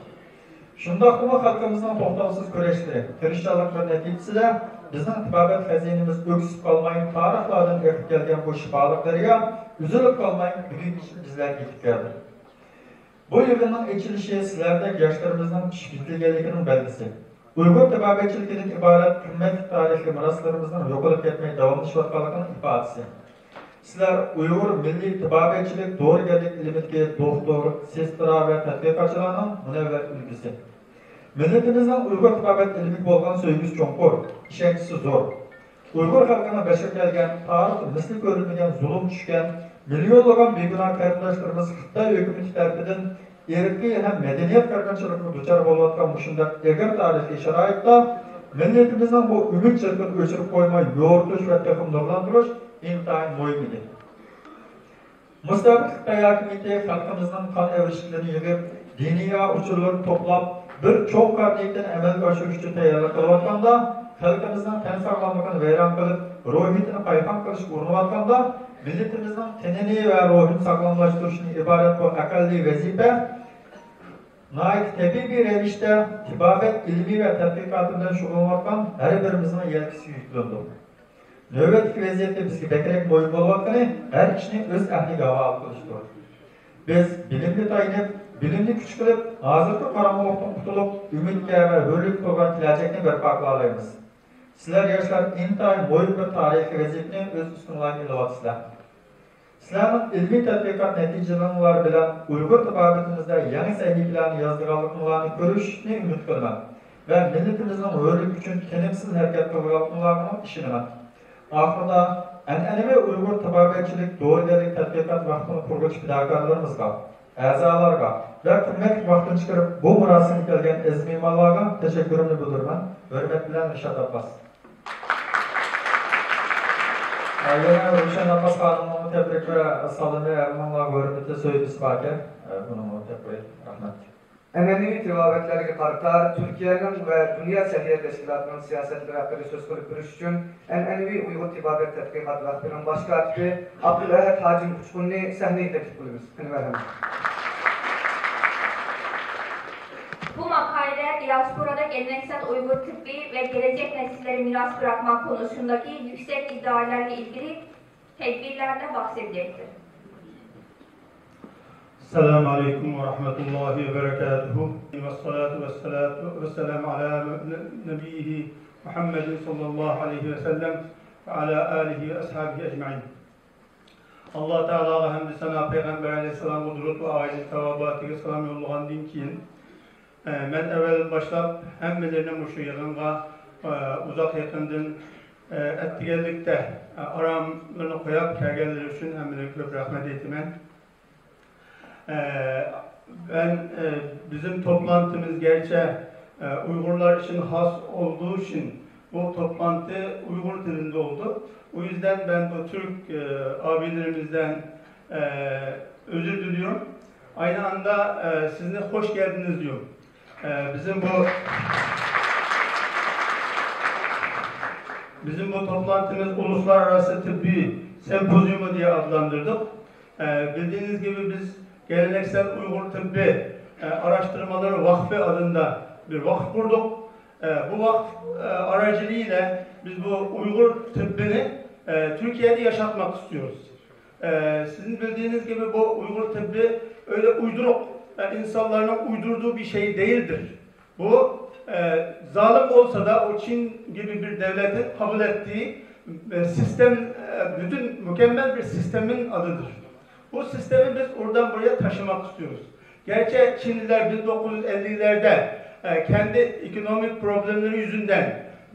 شۇنداقتىمۇ خەلقىمىزنىڭ توختاۋسىز كۈرەشلىرى، تىرىشچانلىقلىرى نەتىجىسىدە بىزنىڭ تېبابەت خەزىنىمىز ئۆكسۈپ قالماي، تارىخلاردىن ئېقىپ كەلگەن بۇ شىپالىق دەريا ئۈزۈلۈپ قالماي بۈگۈنگىچە بىزلەرگە يېتىپ كەلدى. بۇ يىغىننىڭ ئېچىلىشى سىلەردەك ياشلىرىمىزنىڭ پىشىپ يېتىلگەنلىكىنىڭ بەلگىسى. ئۇيغۇر تېبابەتچىلىكىدىن ئىبارەت قىممەتلىك تارىخىي مىراسلىرىمىزنىڭ يوقىلىپ كەتمەي داۋاملىشىۋاتقانلىقىنىڭ ئىپادىسى. سىلەر ئۇيغۇر مىللىي تېبابەتچىلىك دورىگەرلىك ئىلمىدىكى دوختۇر، سېسترا ۋە تەتقىقاتچىلارنىڭ مۇنەۋۋەر ئۈلگىسى. مىللىتىمىزنىڭ ئۇيغۇر تېبابەت ئىلمىگە بولغان سۆيگۈسى چوڭقۇر، ئىشەنچىسى زور. ئۇيغۇر خەلقىنىڭ بېشىغا كەلگەن، تارىختا مىسلى كۆرۈلمىگەن زۇلۇم چۈشكەن، مىليونلىغان بىگۇناھ قېرىنداشلىرىمىز خىتاي ھۆكۈمىتى تەرىپىدىن ئىرقىي ھەم مەدەنىيەت قىرغىنچىلىقىغا دۇچار بولۇۋاتقان مۇشۇنداق ئېغىر تارىخىي شارائىتتا مىللىتىمىزنىڭ بۇ ئۈمىد چىرىقىنى ئۆچۈرۈپ قويماي يورۇتۇش ۋە تېخىمۇ نۇرلاندۇرۇش ئىنتايىن مۇھىم ئىدى. مۇستەبىت خىتاي ھاكىمىيىتى خەلقىمىزنىڭ قان ئەۋرىشكىلىرىنى يىغىپ، دېئېنئې ئۇچۇرلىرىنى توپلاپ، بىر چوڭ قارا نىيىتىنى ئەمەلگە ئاشۇرۇش ئۈچۈن تەييارلىق قىلىۋاتقاندا، خەلقىمىزنىڭ تەن ساغلاملىقىنى ۋەيران قىلىپ، روھىيىتىنى پايخان قىلىشقا ئۇرۇنۇۋاتقاندا، مىللىتىمىزنىڭ تېنىنى ۋە روھىنى ساغلاملاشتۇرۇشتىن ئىبارەت بۇ ئەقەللىي ۋەزىپە ناھايىتى تەبىئىي رەۋىشتە تېبابەت ئىلمى ۋە تەتقىقاتى بىلەن شۇغۇللىنىۋاتقان ھەر بىرىمىزنىڭ يەلكىسىگە يۈكلىنىدۇ. نۆۋەتتىكى ۋەزىيەتتە بىزگە بەكرەك مۇھىم بولۇۋاتقىنى ھەر ئىشنى ئۆز ئەھلىگە ھاۋالە قىلىشتۇر. بىز بىلىمگە تايىنىپ، بىلىمنى كۈچ قىلىپ، ھازىرقى قاراڭغۇلۇقتىن قۇتۇلۇپ، ئۈمىدكە ۋە ھۆرلۈككە تولغان كېلەچەكنى بەرپا قىلالايمىز. سىلەر ياشلار ئىنتايىن مۇھىم بىر تارىخىي ۋەزىپىنى ئۆز ئۈستۈڭلارغا ئېلىۋاتىسىلەر. سىلەرنىڭ ئىلمىي تەتقىقات نەتىجىلىرىڭلار بىلەن ئۇيغۇر تېبابىتىمىزدە يېڭى سەھىپىلەرنى يازىدىغانلىقىڭلارنى كۆرۈشنى ئۈمىد قىلىمەن ۋە مىللىتىمىزنىڭ ھۆرلۈكى ئۈچۈن تىنىمسىز ھەرىكەت قىلىدىغانلىقىڭلارغىمۇ ئىشىنىمەن. ئاخىرىدا، ئەنئەنىۋى ئۇيغۇر تېبابەتچىلىك دورىگەرلىك تەتقىقات ۋەقپىنى قۇرغۇچى پىداكارلىرىمىزغا، ئەزالارغا ۋە قىممەتلىك ۋاقتىنى چىقىرىپ بۇ مۇراسىمغا كەلگەن ئەزىز مېھمانلارغا تەشەككۈرۈمنى بىلدۈرىمەن. ھۆرمەت بىلەن، رىشات ئابباس. يەنە روشەن ئابباس خانىمنىڭ تەبرىك ۋە سالىمى، ھەممىڭلارغا ھۆرمىتى، سۆيگۈسى باركەن. بۇنىڭغا دەپ قوياي. رەھمەت. ئەنئەنىۋى تېبابەتلەرگە قارىتا تۈركىيەنىڭ ۋە دۇنيا سەھىيە تەشكىلاتىنىڭ سىياسەتلىرى ھەققىدە سۆز قىلىپ بېرىش ئۈچۈن ئەنئەنىۋى ئۇيغۇر تېبابەت تەتقىقات ۋەقپىنىڭ باش كاتىپى ئابدۇلئەھەد ھاجىم ئۇچقۇننى سەھنىگە تەكلىپ قىلىمىز. قېنى، مەرھەمەت. بۇ ماقالىدە دىياسپورادا گەلەنەكسەل ئۇيغۇر تېببى ۋە گېلەچەك نەسىللەرگە مىراس بىراقماق قونۇسىندىكى يۈكسەك ئىدىيەلەرگە ئىگىلىك تەدبىرلەرنى بەھس ئېتىلدى. السلام عليكم ورحمة الله وبركاته. والصلاة والصلاة والسلام على نبيه محمد صلى الله عليه وسلم وعلى آله وأصحابه أجمعين. ئاللا تائالاغا ھەمدۇ سانا، پەيغەمبەر ئەلەيھىسسالامغا دۇرۇت ۋە ئائىلە تاۋابىئاتىغا سالام يوللىغاندىن كېيىن، ئە، مەن ئەۋۋەلدىن باشلاپ ھەممىلىرىنى مۇشۇ يىغىنغا، ئە، ئۇزاق يېقىندىن، ئە، ئەتىگەنلىكتە، ئە، ئاراملىرىنى قويۇپ كەلگەنلىرى ئۈچۈن ھەممىلىرىگە كۆپ رەھمەت ئېيتىمەن. ئە، مەن، ئە، بىزنىڭ توپلانتىمىز گەرچە، ئە، ئۇيغۇرلار ئۈچۈن خاس بولغىنى ئۈچۈن بۇ توپلانتى ئۇيغۇر تىلىدا بولدى. ئۇ يۈزدەن مەن بۇ تۈرك، ئە، ئابىدىلىرىمىزدىن، ئە، ئۆزۈر دىلىيورۇم. ئاينى ئاندا، ئە، سىزنى خوش كەلدىڭىز دىيوم. ئە، بىزنىڭ بۇ، بىزنىڭ بۇ توپلانتىمىز ئۇلۇسلار ئاراسى تېببىي سېمپوزىيۇمى دېيە ئادلاندۇردۇق. ئە، بىلدىيىنىز كىبى بىز گەلەنەكسەل ئۇيغۇر تېببى، ئە، ئاراشتۇرمىلىرى ۋاقفى ئادىندا بىر ۋاقىپ قۇردۇق. ئە، بۇ ۋاقىپ، ئە، ئاراجىلىقى بىلەن بىز بۇ ئۇيغۇر تېببىنى، ئە، تۈركىيەدە ياشاتماق ئىستىيوروز. ئە، سىزنىڭ بىلدىيىنىز كىبى بۇ ئۇيغۇر تېببى ئۆيدە ئۇيدۇرۇق، ئە، ئىنسانلارنىڭ ئۇيدۇردۇغۇ بىر شەي دېيىلدىر. بۇ، ئە، زالىم بولسا دا ئۇ چىن كىبى بىر دەۋلەتنىڭ قابۇل ئەتتىيى، ئە، سىستېم، ئە، پۈتۈن مۇكەممەل بىر سىستېمنىڭ ئادىدىر. بۇ سىستېمنى بىز ئۇرۇدان بۇرۇيا تاشلىماق ئىستىيوروز. گەرچە چىنلىلەر مىڭ توققۇز يۈز ئەللىكلەردە، ئە، كەندى ئېكونومىك پروبلېمىلىرى يۈزىندەن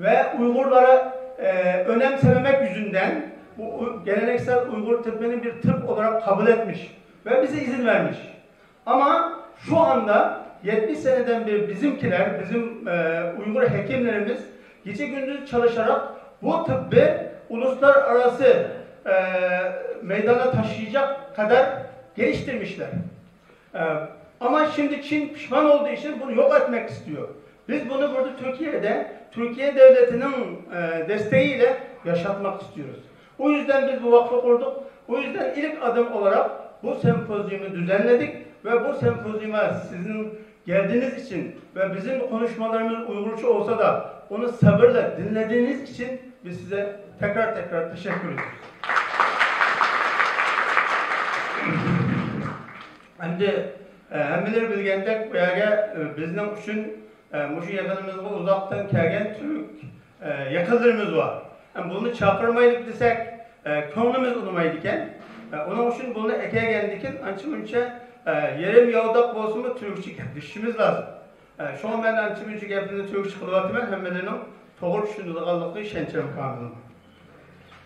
ۋە ئۇيغۇرلارغا، ئە، ئۆنەمسەنمەمەك يۈزىندەن بۇ ئۇ-، گەلەنەكسەل ئۇيغۇر تېببىنى بىر تېب ئولاراق قابۇل ئەتمىش ۋە بىزگە ئىزىن بەرمىش. ئەمما شۇ ئاندا يەتمىش سەنىدىن بېرى بىزنىڭكىلەر، بىزنىڭ، ئە، ئۇيغۇر ھېكىملىرىمىز گېچە-كۈندۈز چالىشاراق بۇ تېببى ئۇلۇسلار ئاراسى، ئە، مەيدانغا تاشىياجاق قەدەر گېلىشتۈرمىشلەر. ئە، ئەمما شىمدى چىن پىشمان بولدى ئىشىدىن، بۇنى يوق ئەتمەك ئىستىيور. بىز بۇنى بۇردا تۈركىيەدە، تۈركىيە دەۋلىتىنىڭ، ئە، دەستىكى ئىلە ياشاتماق ئىستىيوروز. ئۇ يۈزدەن بىز بۇ ۋاقىپنى قۇردۇق. ئۇ يۈزدەن ئىلىك ئادەم ئولاراق بۇ سېمپوزىيۇمنى دۈزەنلىدىك ۋە بۇ سېمپوزىيۇمغا سىزنىڭ گەلدىيىنىز ئۈچۈن ۋە بىزنىڭ قونۇشمىلىرىمىز ئۇيغۇرچە بولسا دا، ئۇنى سەۋرلەپ دىڭلىدىيىنىز ئۈچۈن بىز سىزگە تەكرار-تەكرار تەشەككۈر ئېتىمىز. ئەمدى، ئە، ھەممىلىرى بىلگەندەك، بۇ يەرگە، ئە، بىزنىڭ ئۈچۈن، ئە، مۇشۇ يىغىنىمىزغا ئۇزاقتىن كەلگەن تۈرك، ئە، يېقىنلىرىمىز بار. ئە، بۇنى چاقىرمايلى دېسەك، ئە، كۆڭلىمىز ئۇنىمايدىكەن. ئە، ئۇنىڭ ئۈچۈن بۇنى ئەكەلگەندىكىن ئانچە-مۇنچە، ئە، يېرىم ياۋىداق بولسىمۇ تۈركچە گەپلىشىشىمىز لازىم. ئە، شۇڭا مەن ئانچە-مۇنچە گەپنى تۈركچە قىلىۋاتىمەن، ھەممىلىرىنىڭ توغرا چۈشىنىدىغانلىقىغا ئىشەنچىم كامىل.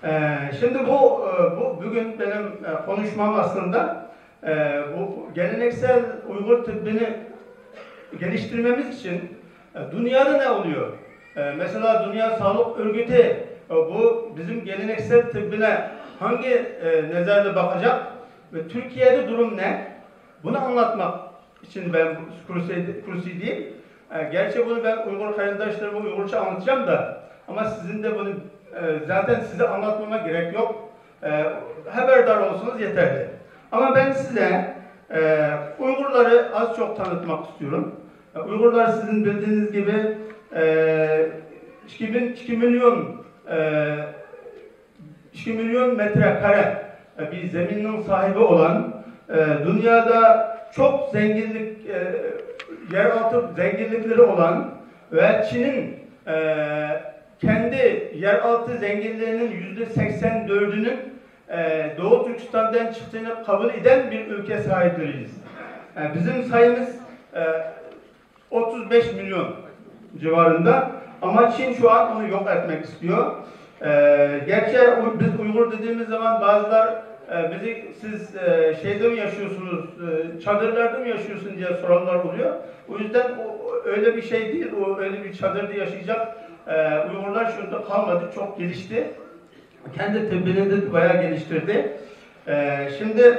ئە، شىمدى بۇ، ئە، بۇ بۈگۈن مېنىڭ، ئە، قونۇشمام ئاستىدا، ئە، بۇ گەلەنەكسەل ئۇيغۇر تېببىنى گېلىشتۈرمەمىز ئۈچۈن، ئە، دۇنيادا نە ئولىيور؟ ئە، مەسىلەن، دۇنيا ساغلىق ئۆرگۈتى، ئە، بۇ بىزنىڭ گەلەنەكسەل تېببىنى ھاڭگى، ئە، نەزەردە باقىجاق ۋە تۈركىيەدە دۇرۇم نە؟ بۇنى ئاڭلاتماق ئۈچۈن مەن بۇ كۇرسى، كۇرسى دېيىم. ئە، گەرچە بۇنى مەن ئۇيغۇر قېرىنداشلىرىمغا ئۇيغۇرچە ئاڭلىتىمەن-دە، ئەمما سىزنىڭدە بۇنى، ئە، زاتەن سىزگە ئاڭلاتماڭا گېرەك يوق. ئە، خەۋەردار بولسىڭىز يېتەرلىك. ئەمما مەن سىزگە، ئە، ئۇيغۇرلارنى ئاز-چوق تانىتماق ئىستىيورۇم. ئە، ئۇيغۇرلار سىزنىڭ بىلدىيىنىز كىبى، ئە، ئىككى مىڭ، ئىككى مىليون، ئە، ئىككى مىليون مېتىر كارە، ئە، بىر زېمىننىڭ ساھىبى ئولان، ئە، دۇنيادا چوق زەنگىنلىك، ئە، يەر ئالتى زەنگىنلىكلىرى ئولان ۋە چىننىڭ، ئە، كەندى يەر ئالتى زەنگىنلىكىنىڭ يۈزدە سەكسەن تۆتىنىڭ، E, Doğu Türkistan'dan çıktığını kabul eden bir ülke sahipleriyiz. E, bizim sayımız e, otuz beş milyon civarında. Ama Çin şu an onu yok etmek istiyor. E, gerçi u- biz Uygur dediğimiz zaman bazılar e, bizi siz e, şeyde mi yaşıyorsunuz, e, çadırlarda mı yaşıyorsun diye soranlar oluyor. O yüzden o, öyle bir şey değil, o öyle bir çadırda yaşayacak e, Uygurlar şurada kalmadı, çok gelişti. Kendi tebbini de bayağı geliştirdi. E, şimdi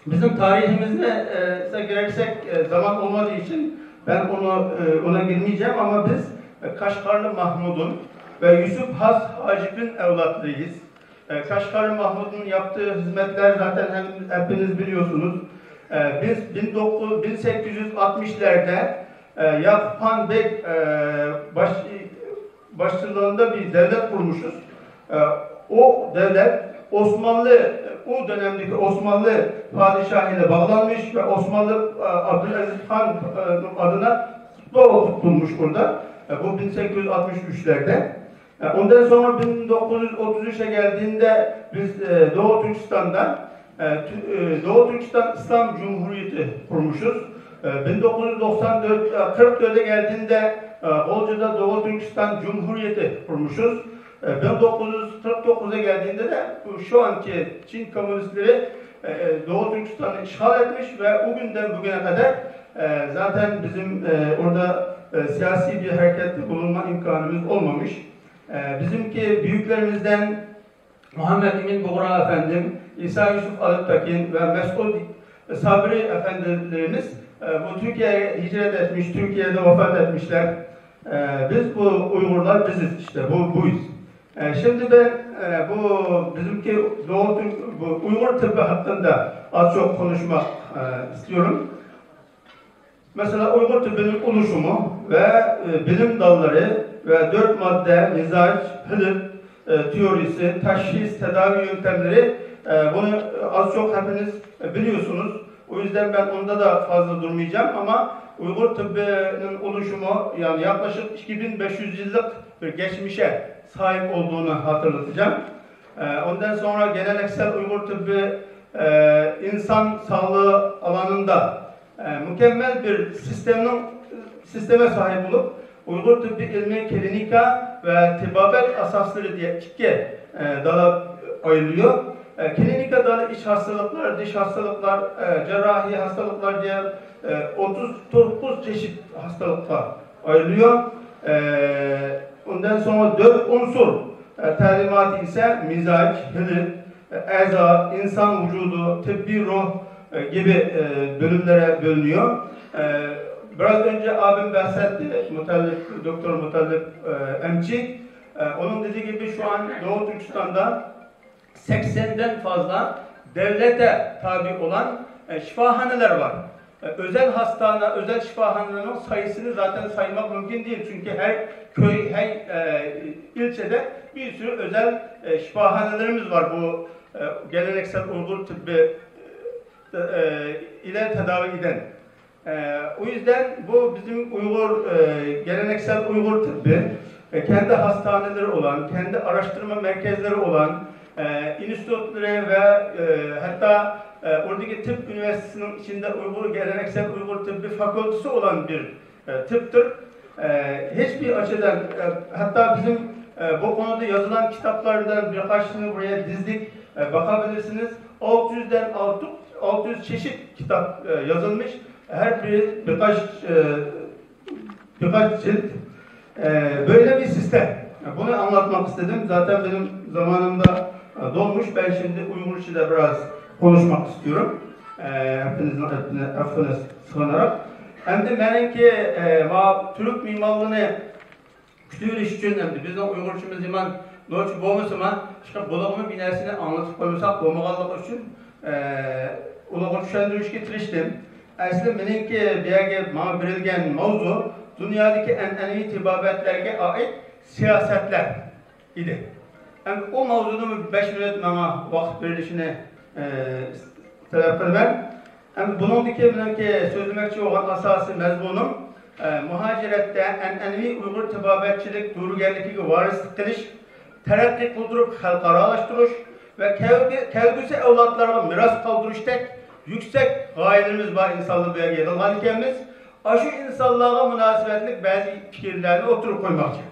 bizim tarihimizde e, girersek e, zaman olmadığı için ben onu e, ona girmeyeceğim ama biz e, Kaşgarlı Mahmud'un ve Yusuf Has Hacip'in evlatlarıyız. E, Kaşgarlı Mahmud'un yaptığı hizmetler zaten hem hepiniz biliyorsunuz. E, biz bin dokuz, bin sekiz yüz altmışlarda e, Yakup Han Bey e, baş, başçılığında bir devlet kurmuşuz. E, o devlet Osmanlı, o dönemdeki Osmanlı padişahıyla bağlanmış ve Osmanlı e, Abdülaziz Han e, adına kutlu tutulmuş burada. E, bu bin sekiz yüz altmış üçlerde. E, Ondan sonra bin dokuz yüz otuz üçe geldiğinde biz e, Doğu Türkistan'da e, Tü- e, Doğu Türkistan İslam Cumhuriyeti kurmuşuz. E, bin dokuz yüz doksan dört, e, kırk dörde geldiğinde e, Bolca'da Doğu Türkistan Cumhuriyeti kurmuşuz. E, bin dokuz yüz kırk dokuza geldiğinde de bu şu anki Çin komünistleri e, e, Doğu Türkistan'ı işgal etmiş ve o günden bugüne kadar e, zaten bizim e, orada e, siyasi bir harekette bulunma imkanımız olmamış. Ee, bizimki büyüklerimizden Muhammed Emin Buğra efendim, İsa Yusuf Alptekin ve Mesut Sabri efendilerimiz e, bu Türkiye'ye hicret etmiş, Türkiye'de vefat etmişler. E, biz bu Uygurlar biziz işte, bu buyuz. E, şimdi ben e, bu bizimki Doğu Türk, bu Uygur tıbbı hakkında az çok konuşmak e, istiyorum. Mesela Uygur tıbbının oluşumu ve e, bilim dalları ve dört madde, mizaç, Hıdip e, teorisi, teşhis, tedavi yöntemleri e, bunu az çok hepiniz e, biliyorsunuz. O yüzden ben onda da fazla durmayacağım ama Uygur tıbbının oluşumu yani yaklaşık iki bin beş yüz yıllık bir geçmişe sahip olduğunu hatırlatacağım. E, ondan sonra geleneksel Uygur tıbbı e, insan sağlığı alanında e, mükemmel bir sistemin sisteme sahip olup Uygur Tıbbi İlmi Klinika ve Tibabet Asasları diye iki e, dala ayrılıyor. E, klinika dalı iç hastalıklar, dış hastalıklar, e, cerrahi hastalıklar diye e, otuz dokuz çeşit hastalıklar ayrılıyor. E, ondan sonra dört unsur e, talimatı ise mizaç, hili, e, eza, insan vücudu, tıbbi ruh e, gibi e, bölümlere bölünüyor. E, biraz önce abim bahsetti, Mutallip, Doktor Mutallip e, Emçi. E, onun dediği gibi şu an Doğu Türkistan'da seksenden fazla devlete tabi olan e, şifahaneler var. E, özel hastane, özel şifahanelerin sayısını zaten saymak mümkün değil. Çünkü her köy, her e, ilçede bir sürü özel e, şifahanelerimiz var. Bu e, geleneksel Uygur tıbbı e, e, ile tedavi eden. E, o yüzden bu bizim Uygur, e, geleneksel Uygur tıbbı, e, kendi hastaneleri olan, kendi araştırma merkezleri olan, e, enstitüleri ve e, hatta e, oradaki tıp üniversitesinin içinde Uygur, geleneksel Uygur tıbbı fakültesi olan bir e, tıptır. E, hiçbir açıdan, e, hatta bizim e, bu konuda yazılan kitaplardan birkaçını buraya dizdik, e, bakabilirsiniz. Altı yüzden altı, altı yüz çeşit kitap e, yazılmış. Her biri birkaç e, birkaç cilt. E, böyle bir sistem. Bunu anlatmak istedim. Zaten benim zamanım da e, dolmuş. Ben şimdi Uygurca da biraz konuşmak istiyorum. E, hepinizin affine, affine sığınarak. Hem de benimki e, ma, Türk mimarlığını كۈتۈۋېلىش ئۈچۈن ئەمدى بىزنىڭ ئۇيغۇرچىمىز يامان نوچى بولمىسىمۇ، ئىشقىلىپ بولۇپمۇ بىر نەرسىنى ئاڭلىتىپ قويمىساق بولمىغانلىقى ئۈچۈن ئۇلارغا چۈشەندۈرۈشكە تىرىشتىم. ئەسلى مېنىڭكى بۇ يەرگە ماڭا بېرىلگەن ماۋزۇ دۇنيادىكى ئەنئەنىۋى تېبابەتلەرگە ئائىت سىياسەتلەر ئىدى. ئەمدى ئۇ ماۋزۇدىمۇ بەش مىنۇت ماڭا ۋاقىت بېرىلىشىنى ئە، تەلەپ قىلىمەن. ئەمدى بۇنىڭدىكى مېنىڭكى سۆزلىمەكچى بولغان ئاساسىي مەزمۇنۇم ئە، مۇھاجىرەتتە ئەنئەنىۋى ئۇيغۇر تېبابەتچىلىك دورىگەرلىكىگە ۋارىسلىق قىلىش، تەرەققىي قىلدۇرۇپ خەلقئارالاشتۇرۇش ۋە كەلگۈ-، كەلگۈسى ئەۋلادلارغا مىراس قالدۇرۇشتەك يۈكسەك غايىلىرىمىز بار ئىنسانلار بۇ يەرگە يىغىلغان ئىكەنمىز. ئاشۇ ئىنسانلارغا مۇناسىۋەتلىك بەزى پىكىرلەرنى ئوتتۇرىغا قويماقچى.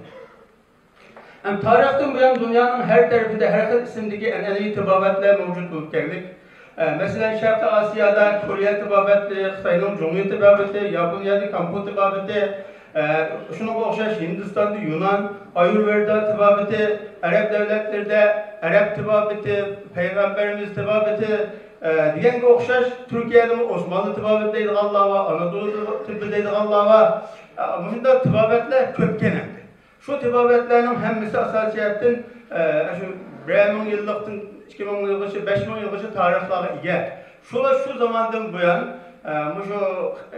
ھەم تارىختىن بۇيان دۇنيانىڭ ھەر تەرىپىدە ھەر خىل ئىسىمدىكى ئەنئەنىۋى تېبابەتلەر مەۋجۇت بولۇپ كەلدى. ئە، مەسىلەن، شەرقىي ئاسىيادا كورېيە تېبابەتلىرى، خىتاينىڭ جۇڭيى تېبابىتى، ياپونىيەدە كامپۇ تېبابىتى، ئە، شۇنىڭغا ئوخشاش ھىندىستاندا يۇنان، ئايۇرۋېدا تېبابىتى، ئەرەب دۆلەتلىرىدە ئەرەب تېبابىتى، پەيغەمبىرىمىز تېبابىتى، ئە، دېگەنگە ئوخشاش تۈركىيەدىمۇ ئوسمانلى تېبابىتى دەيدىغانلار بار، ئانادولۇ تېببى دەيدىغانلار بار. ئە، مۇشۇنداق تېبابەتلەر كۆپكەن ئەمدى. شۇ تېبابەتلەرنىڭ ھەممىسى ئاساسىي جەھەتتىن، ئە، شۇ بىرەر مىڭ يىللىقتىن ئىككى مىڭ يىلغىچە، بەش مىڭ يىلغىچە تارىخلارغا ئىگە. شۇلار شۇ زاماندىن بۇيان، ئە، مۇشۇ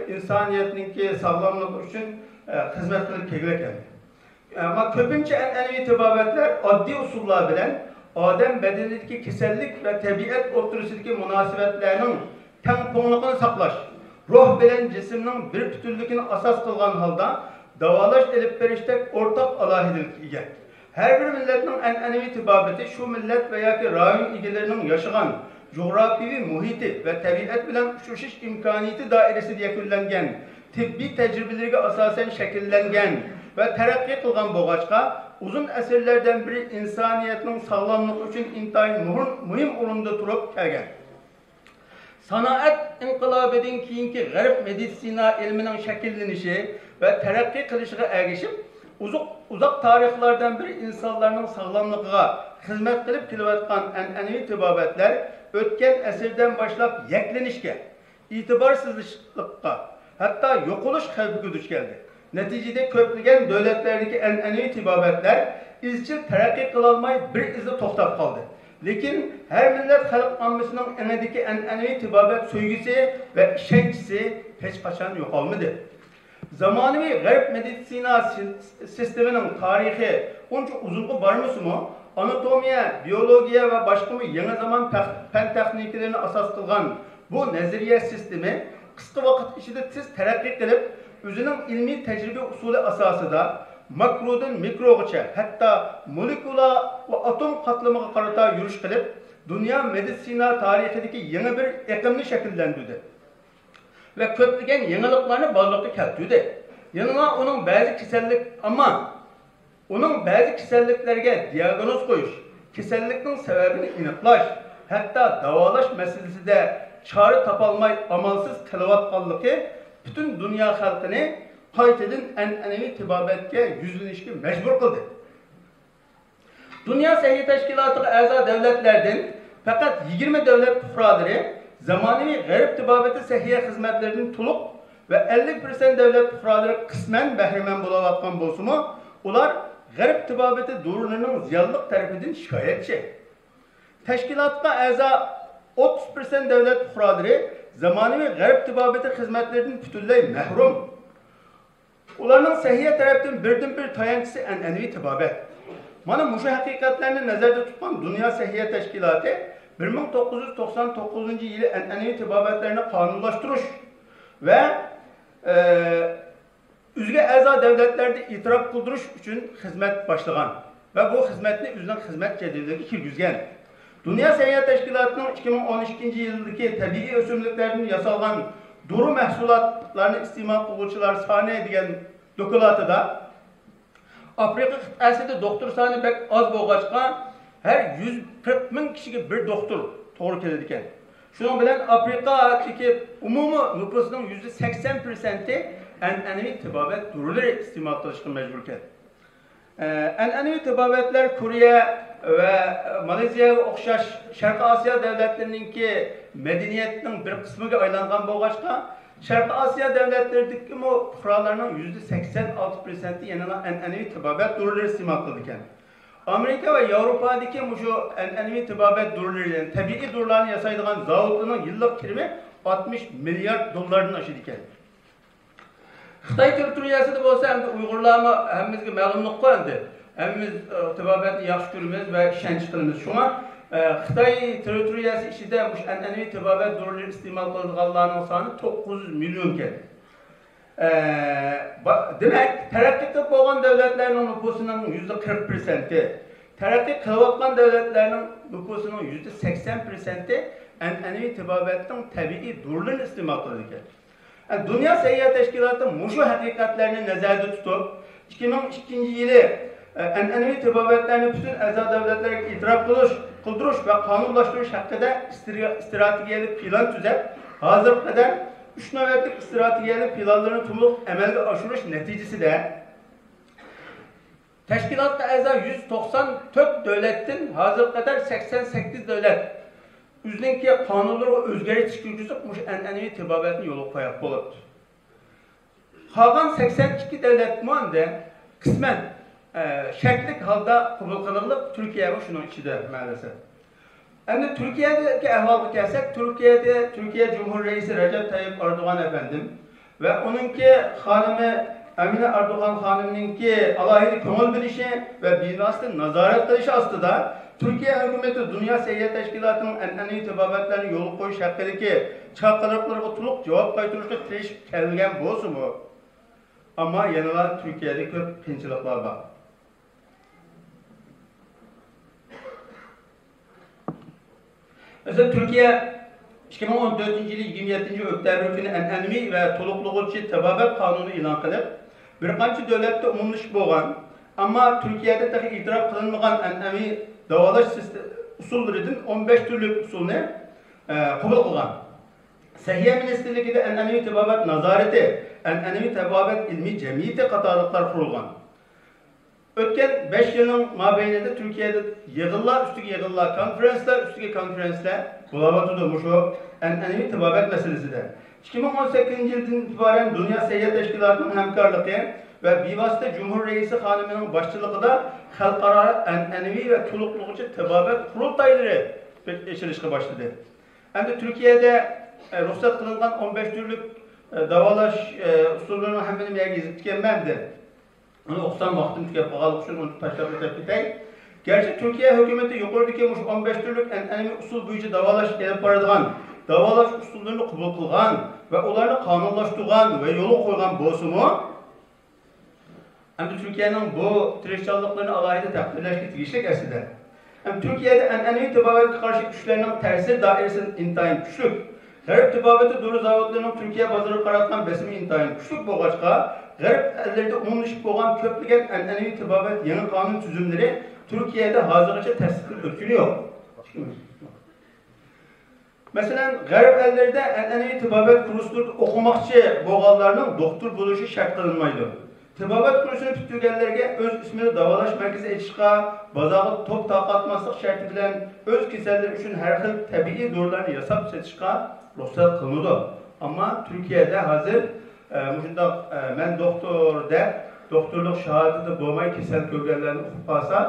ئىنسانىيەتنىڭكى ساغلاملىقى ئۈچۈن، ئە، خىزمەت قىلىپ كەلگەن. ئەمما كۆپىنچە ئەنئەنىۋى تېبابەتلەر ئاددىي ئۇسۇللار بىلەن ئادەم بەدىنىدىكى كېسەللىك ۋە تەبىئەت ئوتتۇرىسىدىكى مۇناسىۋەتلەرنىڭ تەڭپۇڭلۇقىنى ساقلاش، روھ بىلەن جىسىمنىڭ بىر پۈتۈنلۈكىنى ئاساس قىلغان ھالدا داۋالاش ئېلىپ بېرىشتەك ئورتاق ئالاھىدىلىككە ئىگە. ھەر بىر مىللەتنىڭ ئەنئەنىۋى تېبابىتى شۇ مىللەت ۋە ياكى رايون ئىگىلىرىنىڭ ياشىغان جۇغراپىيىۋى مۇھىتى ۋە تەبىئەت بىلەن ئۇچرىشىش ئىمكانىيىتى دائىرىسىدە يەكۈنلەنگەن تېببىي تەجرىبىلىرىگە ئاساسەن شەكىللەنگەن ۋە تەرەققىي قىلغان بولغاچقا، ئۇزۇن ئەسىرلەردىن بېرى ئىنسانىيەتنىڭ ساغلاملىقى ئۈچۈن ئىنتايىن مۇھىم، مۇھىم ئورۇندا تۇرۇپ كەلگەن. سانائەت ئىنقىلابىدىن كېيىنكى غەرب مېدىتسىنا ئىلمىنىڭ شەكىللىنىشى ۋە تەرەققىي قىلىشىغا ئەگىشىپ، ئۇزۇق، ئۇزاق تارىخلاردىن بېرى ئىنسانلارنىڭ ساغلاملىقىغا خىزمەت قىلىپ كېلىۋاتقان ئەنئەنىۋى تېبابەتلەر ئۆتكەن ئەسىردىن باشلاپ يەكلىنىشكە، ئېتىبارسىزلىشىشقا، ھەتتا يوقىلىش خەۋپىگە دۇچ كەلدى. نەتىجىدە، كۆپلىگەن دۆلەتلەردىكى ئەنئەنىۋى تېبابەتلەر ئىزچىل تەرەققىي قىلالماي، بىر ئىزدا توختاپ قالدى. لېكىن ھەر مىللەت خەلق ئاممىسىنىڭ ئېڭىدىكى ئەنئەنىۋى تېبابەت سۆيگۈسى ۋە ئىشەنچىسى ھېچقاچان يوقالمىدى. زامانىۋى غەرب مېدىتسىنا سى-، سىستېمىنىڭ تارىخى ئۇنچە ئۇزۇنغا بارمىسىمۇ، ئاناتومىيە، بىيولوگىيە ۋە باشقىمۇ يېڭى زامان پەن تېخنىكىلىرىنى ئاساس قىلغان بۇ نەزەرىيە سىستېمى قىسقا ۋاقىت ئىچىدە تېز تەرەققىي قىلىپ، ئۆزىنىڭ ئىلمىي تەجرىبە ئۇسۇلى ئاساسىدا ماكرودىن مىكروغىچە، ھەتتا مولېكۇلا ۋە ئاتوم قاتلىمىغا قارىتا يۈرۈش قىلىپ، دۇنيا مېدىتسىنا تارىخىدىكى يېڭى بىر ئېقىمنى شەكىللەندۈردى ۋە كۆپلىگەن يېڭىلىقلارنى بارلىققا كەلتۈردى. يەنىلا ئۇنىڭ بەزى كېسەللىك، ئەمما ئۇنىڭ بەزى كېسەللىكلەرگە دىياگنوز قويۇش، كېسەللىكنىڭ سەۋەبىنى ئېنىقلاش، ھەتتا داۋالاش مەسىلىسىدە چارە تاپالماي ئامالسىز قېلىۋاتقانلىقى پۈتۈن دۇنيا خەلقىنى قايتىدىن ئەنئەنىۋى تېبابەتكە يۈزلىنىشكە مەجبۇر قىلدى. دۇنيا سەھىيە تەشكىلاتىغا ئەزا دۆلەتلەردىن پەقەت يىگىرمە دۆلەت پۇقرالىرى زامانىۋى غەرب تېبابىتى سەھىيە خىزمەتلىرىدىن تولۇق ۋە ئەللىك پىرسەنت دۆلەت پۇقرالىرى قىسمەن بەھرىمەن بولۇۋاتقان بولسىمۇ، ئۇلار غەرب تېبابىتى دورىلىرىنىڭ زىيانلىق تەرىپىدىن شىكايەتچى. تەشكىلاتقا ئەزا ئوتتۇز پىرسەنت دۆلەت پۇقرالىرى زامانىۋى غەرب تېبابىتى خىزمەتلىرىدىن پۈتۈنلەي مەھرۇم. ئۇلارنىڭ سەھىيە تەرەپتىن بىردىنبىر تايانچىسى ئەنئەنىۋى تېبابەت. مانا مۇشۇ ھەقىقەتلەرنى نەزەردە تۇتقان دۇنيا سەھىيە تەشكىلاتى بىر مىڭ توققۇز يۈز توقسان توققۇزىنچى يىلى ئەنئەنىۋى تېبابەتلەرنى قانۇنلاشتۇرۇش ۋە، ئە، ئۆزىگە ئەزا دۆلەتلەردە ئېتىراپ قىلدۇرۇش ئۈچۈن خىزمەت باشلىغان ۋە بۇ خىزمەتنى ئۆزىنىڭ خىزمەت جەدۋىلىگە كىرگۈزگەن. دۇنيا سەھىيە تەشكىلاتىنىڭ ئىككى مىڭ ئون ئىككىنچى يىلدىكى تەبىئىي ئۆسۈملۈكلەردىن ياسالغان دورا مەھسۇلاتلارنى ئىستېمال قىلغۇچىلار سانى دېگەن دوكلاتىدا، ئافرىقا قىتئەسىدە دوختۇر سانى بەك ئاز بولغاچقا، ھەر يۈز قىرىق مىڭ كىشىگە بىر دوختۇر توغرا كېلىدىكەن. شۇنىڭ بىلەن ئافرىقادىكى ئومۇمىي نوپۇسنىڭ يۈزدە سەكسەن پىرسەنتى ئەنئەنىۋى تېبابەت دورىلىرى ئىستېمال قىلىشقا مەجبۇركەن. ئەنئەنىۋى تېبابەتلەر كورېيە ۋە مالايزىيەگە ئوخشاش شەرقىي ئاسىيا دۆلەتلىرىنىڭكى مەدەنىيەتنىڭ بىر قىسمىغا ئايلانغان بولغاچقا، شەرقىي ئاسىيا دۆلەتلىرىدىكىمۇ پۇقرالارنىڭ يۈزدە سەكسەن ئالتە پىرسەنتى يەنىلا ئەنئەنىۋى تېبابەت دورىلىرى ئىستېمال قىلىدىكەن. ئامېرىكا ۋە ياۋروپادىكى مۇشۇ ئەنئەنىۋى تېبابەت دورىلىرى، يەنى تەبىئىي دورىلارنى ياسايدىغان زاۋۇتلىرىنىڭ يىللىق كىرىمى ئاتمىش مىليارد دوللاردىن ئاشىدىكەن. خىتاي تېررىتورىيەسىدە بولسا، ئەمدى ئۇيغۇرلارمۇ ھەممىمىزگە مەلۇملۇققۇ ئەمدى. ھەممىمىز، ئە، تېبابەتنى ياخشى كۆرىمىز ۋە ئىشەنچ قىلىمىز. شۇڭا، ئە، خىتاي تېررىتورىيەسى ئىچىدە مۇشۇ ئەنئەنىۋى تېبابەت دورىلىرى ئىستېمال قىلىدىغانلارنىڭ سانى توققۇز يۈز مىليون ئىكەن. ئە، با-، دېمەك، تەرەققىي قىلىپ بولغان دۆلەتلەرنىڭ نوپۇسىنىڭ يۈزدە قىرىق پىرسەنتى، تەرەققىي قىلىۋاتقان دۆلەتلەرنىڭ نوپۇسىنىڭ يۈزدە سەكسەن پىرسەنتى ئەنئەنىۋى تېبابەتنىڭ تەبىئىي دورىلىرىنى ئىستېمال قىلىدىكەن. دۇنيا سەھىيە تەشكىلاتى مۇشۇ ھەقىقەتلەرنى نەزەردە تۇتۇپ، ئىككى مىڭ ئىككىنچى يىلى ئەنئەنىۋى تېبابەتلەرنى پۈتۈن ئەزا دۆلەتلەرگە ئېتىراپ قىلىش، قىلدۇرۇش ۋە قانۇنلاشتۇرۇش ھەققىدە ئىسترا-، ئىستراتېگىيەلىك پىلان تۈزەپ، ھازىرغا قەدەر ئۈچ نۆۋەتلىك ئىستراتېگىيەلىك پىلانلىرىنى تولۇق ئەمەلگە ئاشۇرۇش نەتىجىسىدە، تەشكىلاتقا ئەزا يۈز توقسان تۆت دۆلەتتىن ھازىرغا قەدەر سەكسەن سەككىز دۆلەت ئۆزىنىڭكى قانۇنلىرىغا ئۆزگەرتىش كىرگۈزۈپ، مۇشۇ ئەنئەنىۋى تېبابەتنى يولغا قويۇپ بولۇپتۇ. قالغان سەكسەن ئىككى دۆلەتمۇ ئەمدى قىسمەن، ئە، شەرتلىك ھالدا قوبۇل قىلىنىپ، تۈركىيەمۇ شۇنىڭ ئىچىدە مەلۇم. ئەمدى تۈركىيەدىكى ئەھۋالغا كەلسەك، تۈركىيەدە، تۈركىيە جۇمھۇر رەئىسى رەجەپ تايىپ ئەردوغان ئەپەندىم ۋە ئۇنىڭكى خانىمى ئەمىنە ئەردوغان خانىمنىڭكى ئالاھىدە كۆڭۈل بۆلۈشى ۋە بىۋاسىتە نازارەت قىلىشى ئاستىدا، تۈركىيە ھۆكۈمىتى دۇنيا سەھىيە تەشكىلاتىنىڭ ئەنئەنىۋى تېبابەتلەرنى يولغا قويۇش ھەققىدىكى چاقىرىقلىرىغا تولۇق جاۋاب قايتۇرۇشقا تىرىشىپ كەلگەن بولسىمۇ، ئەمما يەنىلا تۈركىيەدە كۆپ قىيىنچىلىقلار بار. مەسىلەن، تۈركىيە ئىككى مىڭ ئون تۆتىنچى يىلى يىگىرمە يەتتىنچى ئۆكتەبىر كۈنى ئەنئەنىۋى ۋە تولۇقلىغۇچى تېبابەت قانۇنى ئېلان قىلىپ، بىر قانچە دۆلەتتە ئومۇملىشىپ بولغان، ئەمما تۈركىيەدە تېخى ئېتىراپ قىلىنمىغان ئەنئەنىۋى داۋالاش سىست-، ئۇسۇللىرىدىن ئون بەش تۈرلۈك ئۇسۇلنى، ئە، قوبۇل قىلغان. سەھىيە مىنىستىرلىكىدە ئەنئەنىۋى تېبابەت نازارىتى، ئەنئەنىۋى تېبابەت ئىلمىي جەمئىيىتى قاتارلىقلار قۇرۇلغان. ئۆتكەن بەش يىلنىڭ مابەينىدە تۈركىيەدە يىغىنلار ئۈستىگە يىغىنلار، كونفېرېنسلار ئۈستىگە كونفېرېنسلار بولاۋاتىدۇ مۇشۇ ئەنئەنىۋى تېبابەت مەسىلىسىدە. ئىككى مىڭ ئون سەككىزىنچى يىلدىن ئېتىبارەن دۇنيا سەھىيە تەشكىلاتىنىڭ ھەمكارلىقى ۋە بىۋاسىتە جۇمھۇر رەئىسى خانىمىنىڭ باشچىلىقىدا خەلقئارا ئەنئەنىۋى ۋە تولۇقلىغۇچى تېبابەت قۇرۇلتايلىرى ئېچىلىشقا باشلىدى. ئەمدى تۈركىيەدە، ئە، رۇخسەت قىلىنغان ئون بەش تۈرلۈك، ئە، داۋالاش، ئە، ئۇسۇللىرىنىڭ ھەممىنى مەن يېزىپ كەلمەمدىم. ئۇنى ئوقۇسام ۋاقتىم تۈگەپ قالغانلىقى ئۈچۈن ئۇنى تاشلاپ ئۆتۈپ كېتەي. گەرچە تۈركىيە ھۆكۈمىتى يۇقىرىدىكى مۇشۇ ئون بەش تۈرلۈك ئەنئەنىۋى ئۇسۇل بويىچە داۋالاش ئېلىپ بارىدىغان داۋالاش ئۇسۇللىرىنى قوبۇل قىلغان ۋە ئۇلارنى قانۇنلاشتۇرغان ۋە يولغا قويغان بولسىمۇ، ئەمدى تۈركىيەنىڭ بۇ تىرىشچانلىقلىرىنى ئالاھىدە تەقدىرلەشكە تېگىشلىك ئەسلىدە. ھەم تۈركىيەدە ئەنئەنىۋى تېبابەتكە قارشى كۈچلەرنىڭ تەسىر دائىرىسى ئىنتايىن كۈچلۈك. غەرب تېبابىتى دورا زاۋۇتلىرىنىڭ تۈركىيە بازىرىغا قاراتقان بېسىمى ئىنتايىن كۈچلۈك بولغاچقا، غەرب ئەللىرىدە ئومۇملىشىپ بولغان كۆپلىگەن ئەنئەنىۋى تېبابەت يېڭى قانۇن تۈزۈملىرى تۈركىيەدە ھازىرغىچە تەستىقتىن ئۆتكىنى يوق. مەسىلەن، غەرب ئەللىرىدە ئەنئەنىۋى تېبابەت كۇرسلىرىدا ئوقۇماقچى بولغانلارنىڭ دوختۇر بولۇشى شەرت قىلىنمايدۇ. تېبابەت كۇرسىنى پۈتتۈرگەنلەرگە ئۆز ئىسمىدا داۋالاش مەركىزى ئېچىشقا، بازارغا توپ تارقاتماسلىق شەرتى بىلەن ئۆز كېسەللىرى ئۈچۈن ھەر خىل تەبىئىي دورىلارنى ياساپ سېتىشقا رۇخسەت قىلىنىدۇ. ئەمما تۈركىيەدە ھازىر، ئە، مۇشۇنداق، ئە، مەن دوختۇر دەپ، دوختۇرلۇق شاھادىتى بولماي كېسەل كۆرگەنلەرنى ئۇقۇپ قالسا،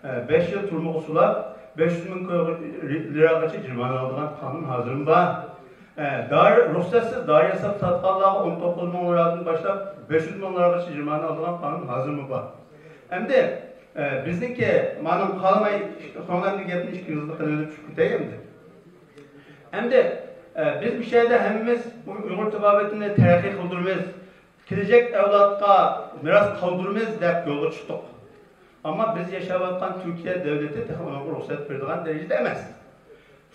ئە، بەش يىل تۈرمىگە سولاپ، بەش يۈز مىڭ لىراغىچە جەرىمانە ئالىدىغان قانۇن ھازىرمۇ بار. ئە، دارى، رۇخسەتسىز دارى ياساپ ساتقانلارغا ئون توققۇز مىڭ لىرادىن باشلاپ بەش يۈز مىڭ لىراغىچە جەرىمانە ئالىدىغان قانۇن ھازىرمۇ بار. ئەمدى، ئە، بىزنىڭكى مانا قالماي، كۆڭلۈمدىكى گەپنى ئىككى يۈزنى قىلىۋېلىپ چۈشۈپ كېتەي ئەمدى. ئەمدى، ئە، بىز مۇشۇ يەردە ھەممىمىز مۇشۇ ئۇيغۇر تېبابىتىنى تەرەققىي قىلدۇرىمىز، كېلەچەك ئەۋلادقا مىراس قالدۇرىمىز دەپ يولغا چىقتۇق. ئەمما بىز ياشاۋاتقان تۈركىيە دۆلىتى تېخى ئۇنىڭغا رۇخسەت بېرىدىغان دەرىجىدە ئەمەس.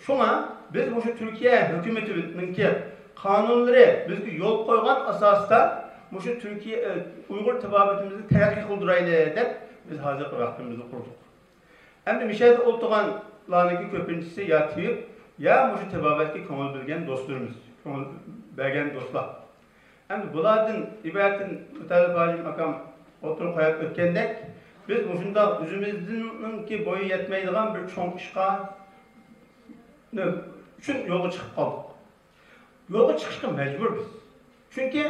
شۇڭا بىز مۇشۇ تۈركىيە ھۆكۈمىتىنىڭكى قانۇنلىرى بىزگە يول قويغان ئاساستا مۇشۇ تۈركىيە، ئە، ئۇيغۇر تېبابىتىمىزنى تەرەققىي قىلدۇرايلى دەپ بىز ھازىرقى ۋاقتىمىزنى قۇردۇق. ئەمدى مۇشۇ يەردە ئولتۇرغانلارنىڭكى كۆپىنچىسى يا تېۋىپ، يا مۇشۇ تېبابەتكە كۆڭۈل بۆلگەن دوستلىرىمىز، كۆڭۈل بەرگەن دوستلار. ئەمدى بۇلاردىن ئىبارەتتىن مۇتەللىپ ھاجىم ئاكام ئوتتۇرىغا قويۇپ ئۆتكەندەك، بىز مۇشۇنداق ئۆزىمىزنىڭكى بويى يەتمەيدىغان بىر چوڭ ئىشقا، ئۈچۈن يولغا چىقىپ قالدۇق. يولغا چىقىشقا مەجبۇر بىز. چۈنكى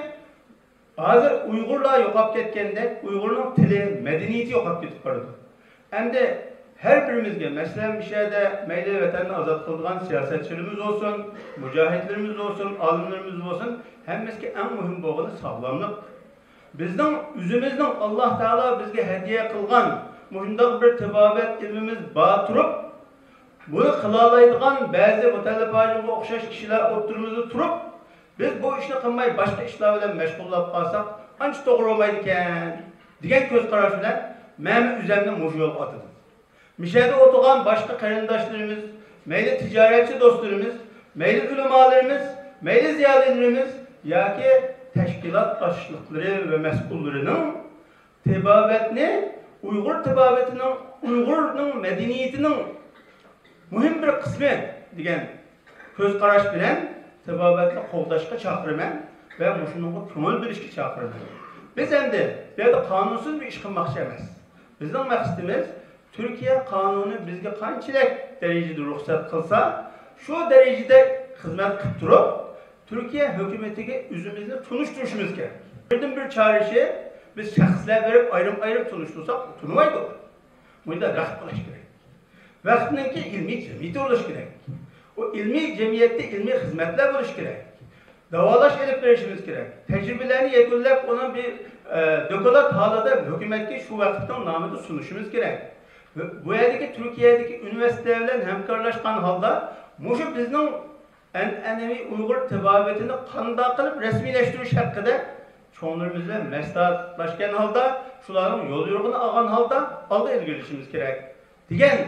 ھازىر ئۇيغۇرلار يوقاپ كەتكەندەك، ئۇيغۇرنىڭ تىلى، مەدەنىيىتى يوقاپ كېتىپ بارىدۇ. ئەمدى ھەر بىرىمىزگە، مەسىلەن، مۇشۇ يەردە مەيلى ۋەتەننى ئازاد قىلىدىغان سىياسەتچىلىرىمىز بولسۇن، مۇجاھىدلىرىمىز بولسۇن، ئالىملىرىمىز بولسۇن، ھەممىسىگە ئەڭ مۇھىم بولغىنى ساغلاملىق. بىزنىڭ ئۆزىمىزنىڭ ئاللا تائالا بىزگە ھەدىيە قىلغان مۇشۇنداق بىر تېبابەت ئىلمىمىز بار تۇرۇپ، بۇنى قىلالايدىغان بەزى مۇتەللىپ ھاجىمغا ئوخشاش كىشىلەر ئوتتۇرىمىزدا تۇرۇپ، بىز بۇ ئىشنى قىلماي، باشقا ئىشلار بىلەن مەشغۇللاپ قالساق، ئانچە توغرا بولمايدىكەن، دېگەن كۆز قاراش بىلەن مەنمۇ ئۆزۈمنى مۇشۇ يولغا ئاتىدىم. مىشەدە ئولتۇرغان باشقا قېرىنداشلىرىمىز، مەيلى تىجارەتچى دوستلىرىمىز، مەيلى ئۆلىمالىرىمىز، مەيلى زىيالىيلىرىمىز ياكى تەشكىلات باشلىقلىرى ۋە مەسئۇللىرىنىڭ تېبابەتنى ئۇيغۇر تېبابىتىنىڭ، ئۇيغۇرنىڭ مەدەنىيىتىنىڭ مۇھىم بىر قىسمى دېگەن كۆز قاراش بىلەن تېبابەتنى قوغداشقا چاقىرىمەن ۋە مۇشۇنىڭغا كۆڭۈل بۆلۈشكە چاقىرىمەن. بىز ئەمدى بۇ يەردە قانۇنسىز بىر ئىش قىلماقچى ئەمەس. بىزنىڭ مەقسىتىمىز تۈركىيە قانۇنى بىزگە قانچىلىك دەرىجىدە رۇخسەت قىلسا، شۇ دەرىجىدە خىزمەت قىلىپ تۇرۇپ، تۈركىيە ھۆكۈمىتىگە ئۆزىمىزنى تونۇشتۇرۇشىمىز كېرەك. بىردىنبىر چارىسى، بىز شەخسلەر بېرىپ ئايرىم-ئايرىم تونۇشتۇرساق تونۇمايدۇ. بۇندا ۋاقىت بولۇش كېرەك. ۋاقىتنىڭكى ئىلمىي جەمئىيىتى بولۇش كېرەك. ئۇ ئىلمىي جەمئىيەتتە ئىلمىي خىزمەتلەر بولۇش كېرەك. داۋالاش ئېلىپ بېرىشىمىز كېرەك. تەجرىبىلەرنى يەكۈنلەپ، ئۇنى بىر، ئە، دوكلات ھالىدا ھۆكۈمەتكە شۇ ۋاقىتنىڭ نامىدا سۇنۇشىمىز كېرەك. بۇ، بۇ يەردىكى تۈركىيەدىكى ئۇنىۋېرسىتېتلار بىلەن ھەمكارلاشقان ھالدا مۇشۇ بىزنىڭ ئەنئەنىۋى ئۇيغۇر تېبابىتىنى قانداق قىلىپ رەسمىيلەشتۈرۈش ھەققىدە چوڭلىرىمىز بىلەن مەسلىھەتلەشكەن ھالدا، شۇلارنىڭ يول يورۇقىنى ئالغان ھالدا ئالغا ئىلگىرىلىشىمىز كېرەك، دېگەن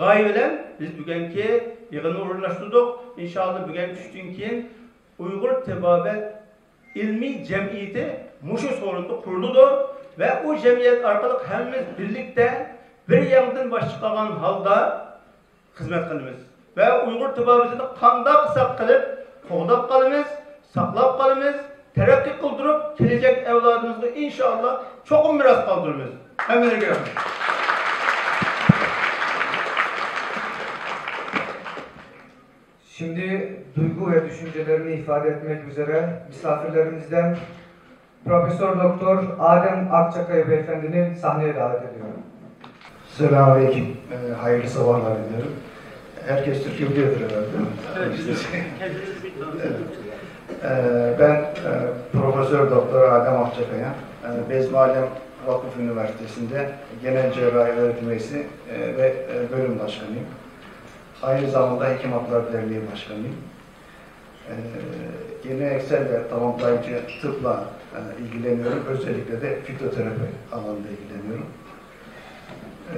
غايە بىلەن بىز بۈگۈنكى يىغىننى ئورۇنلاشتۇردۇق. ئىنشائاللا، بۈگۈن چۈشتىن كېيىن ئۇيغۇر تېبابەت ئىلمىي جەمئىيىتى مۇشۇ سورۇندا قۇرۇلىدۇ ۋە ئۇ جەمئىيەت ئارقىلىق ھەممىمىز بىرلىكتە بىر ياڭدىن باش چىقارغان ھالدا خىزمەت قىلىمىز ۋە ئۇيغۇر تېبابىتىنى قانداق قىلساق قىلىپ قوغداپ قالىمىز، ساقلاپ قالىمىز، تەرەققىي قىلدۇرۇپ، كېلەچەك ئەۋلادىمىزغا ئىنشائاللا چوقۇم مىراس قالدۇرىمىز. ھەممىلەرگە رەھمەت. Şimdi duygu ve düşüncelerini ifade etmek üzere misafirlerimizden Profesör Doktor Adem Akçakaya Beyefendini sahneye davet ediyorum. Selamünaleyküm. Ee, hayırlı sabahlar diliyorum. Herkes Türkçe biliyordur herhalde, değil mi? Evet, biz kendimiz bir Evet. Ee, ben e, Profesör Doktor Adem Akçakaya, e, Bezmi Alem Vakıf Üniversitesi'nde genel cerrahi öğretim üyesi e, ve e, bölüm başkanıyım. Aynı zamanda Hekim Hakları Derneği Başkanıyım. Ee, geleneksel ve tamamlayıcı tıpla e, ilgileniyorum. Özellikle de fitoterapi alanında ilgileniyorum. Ee,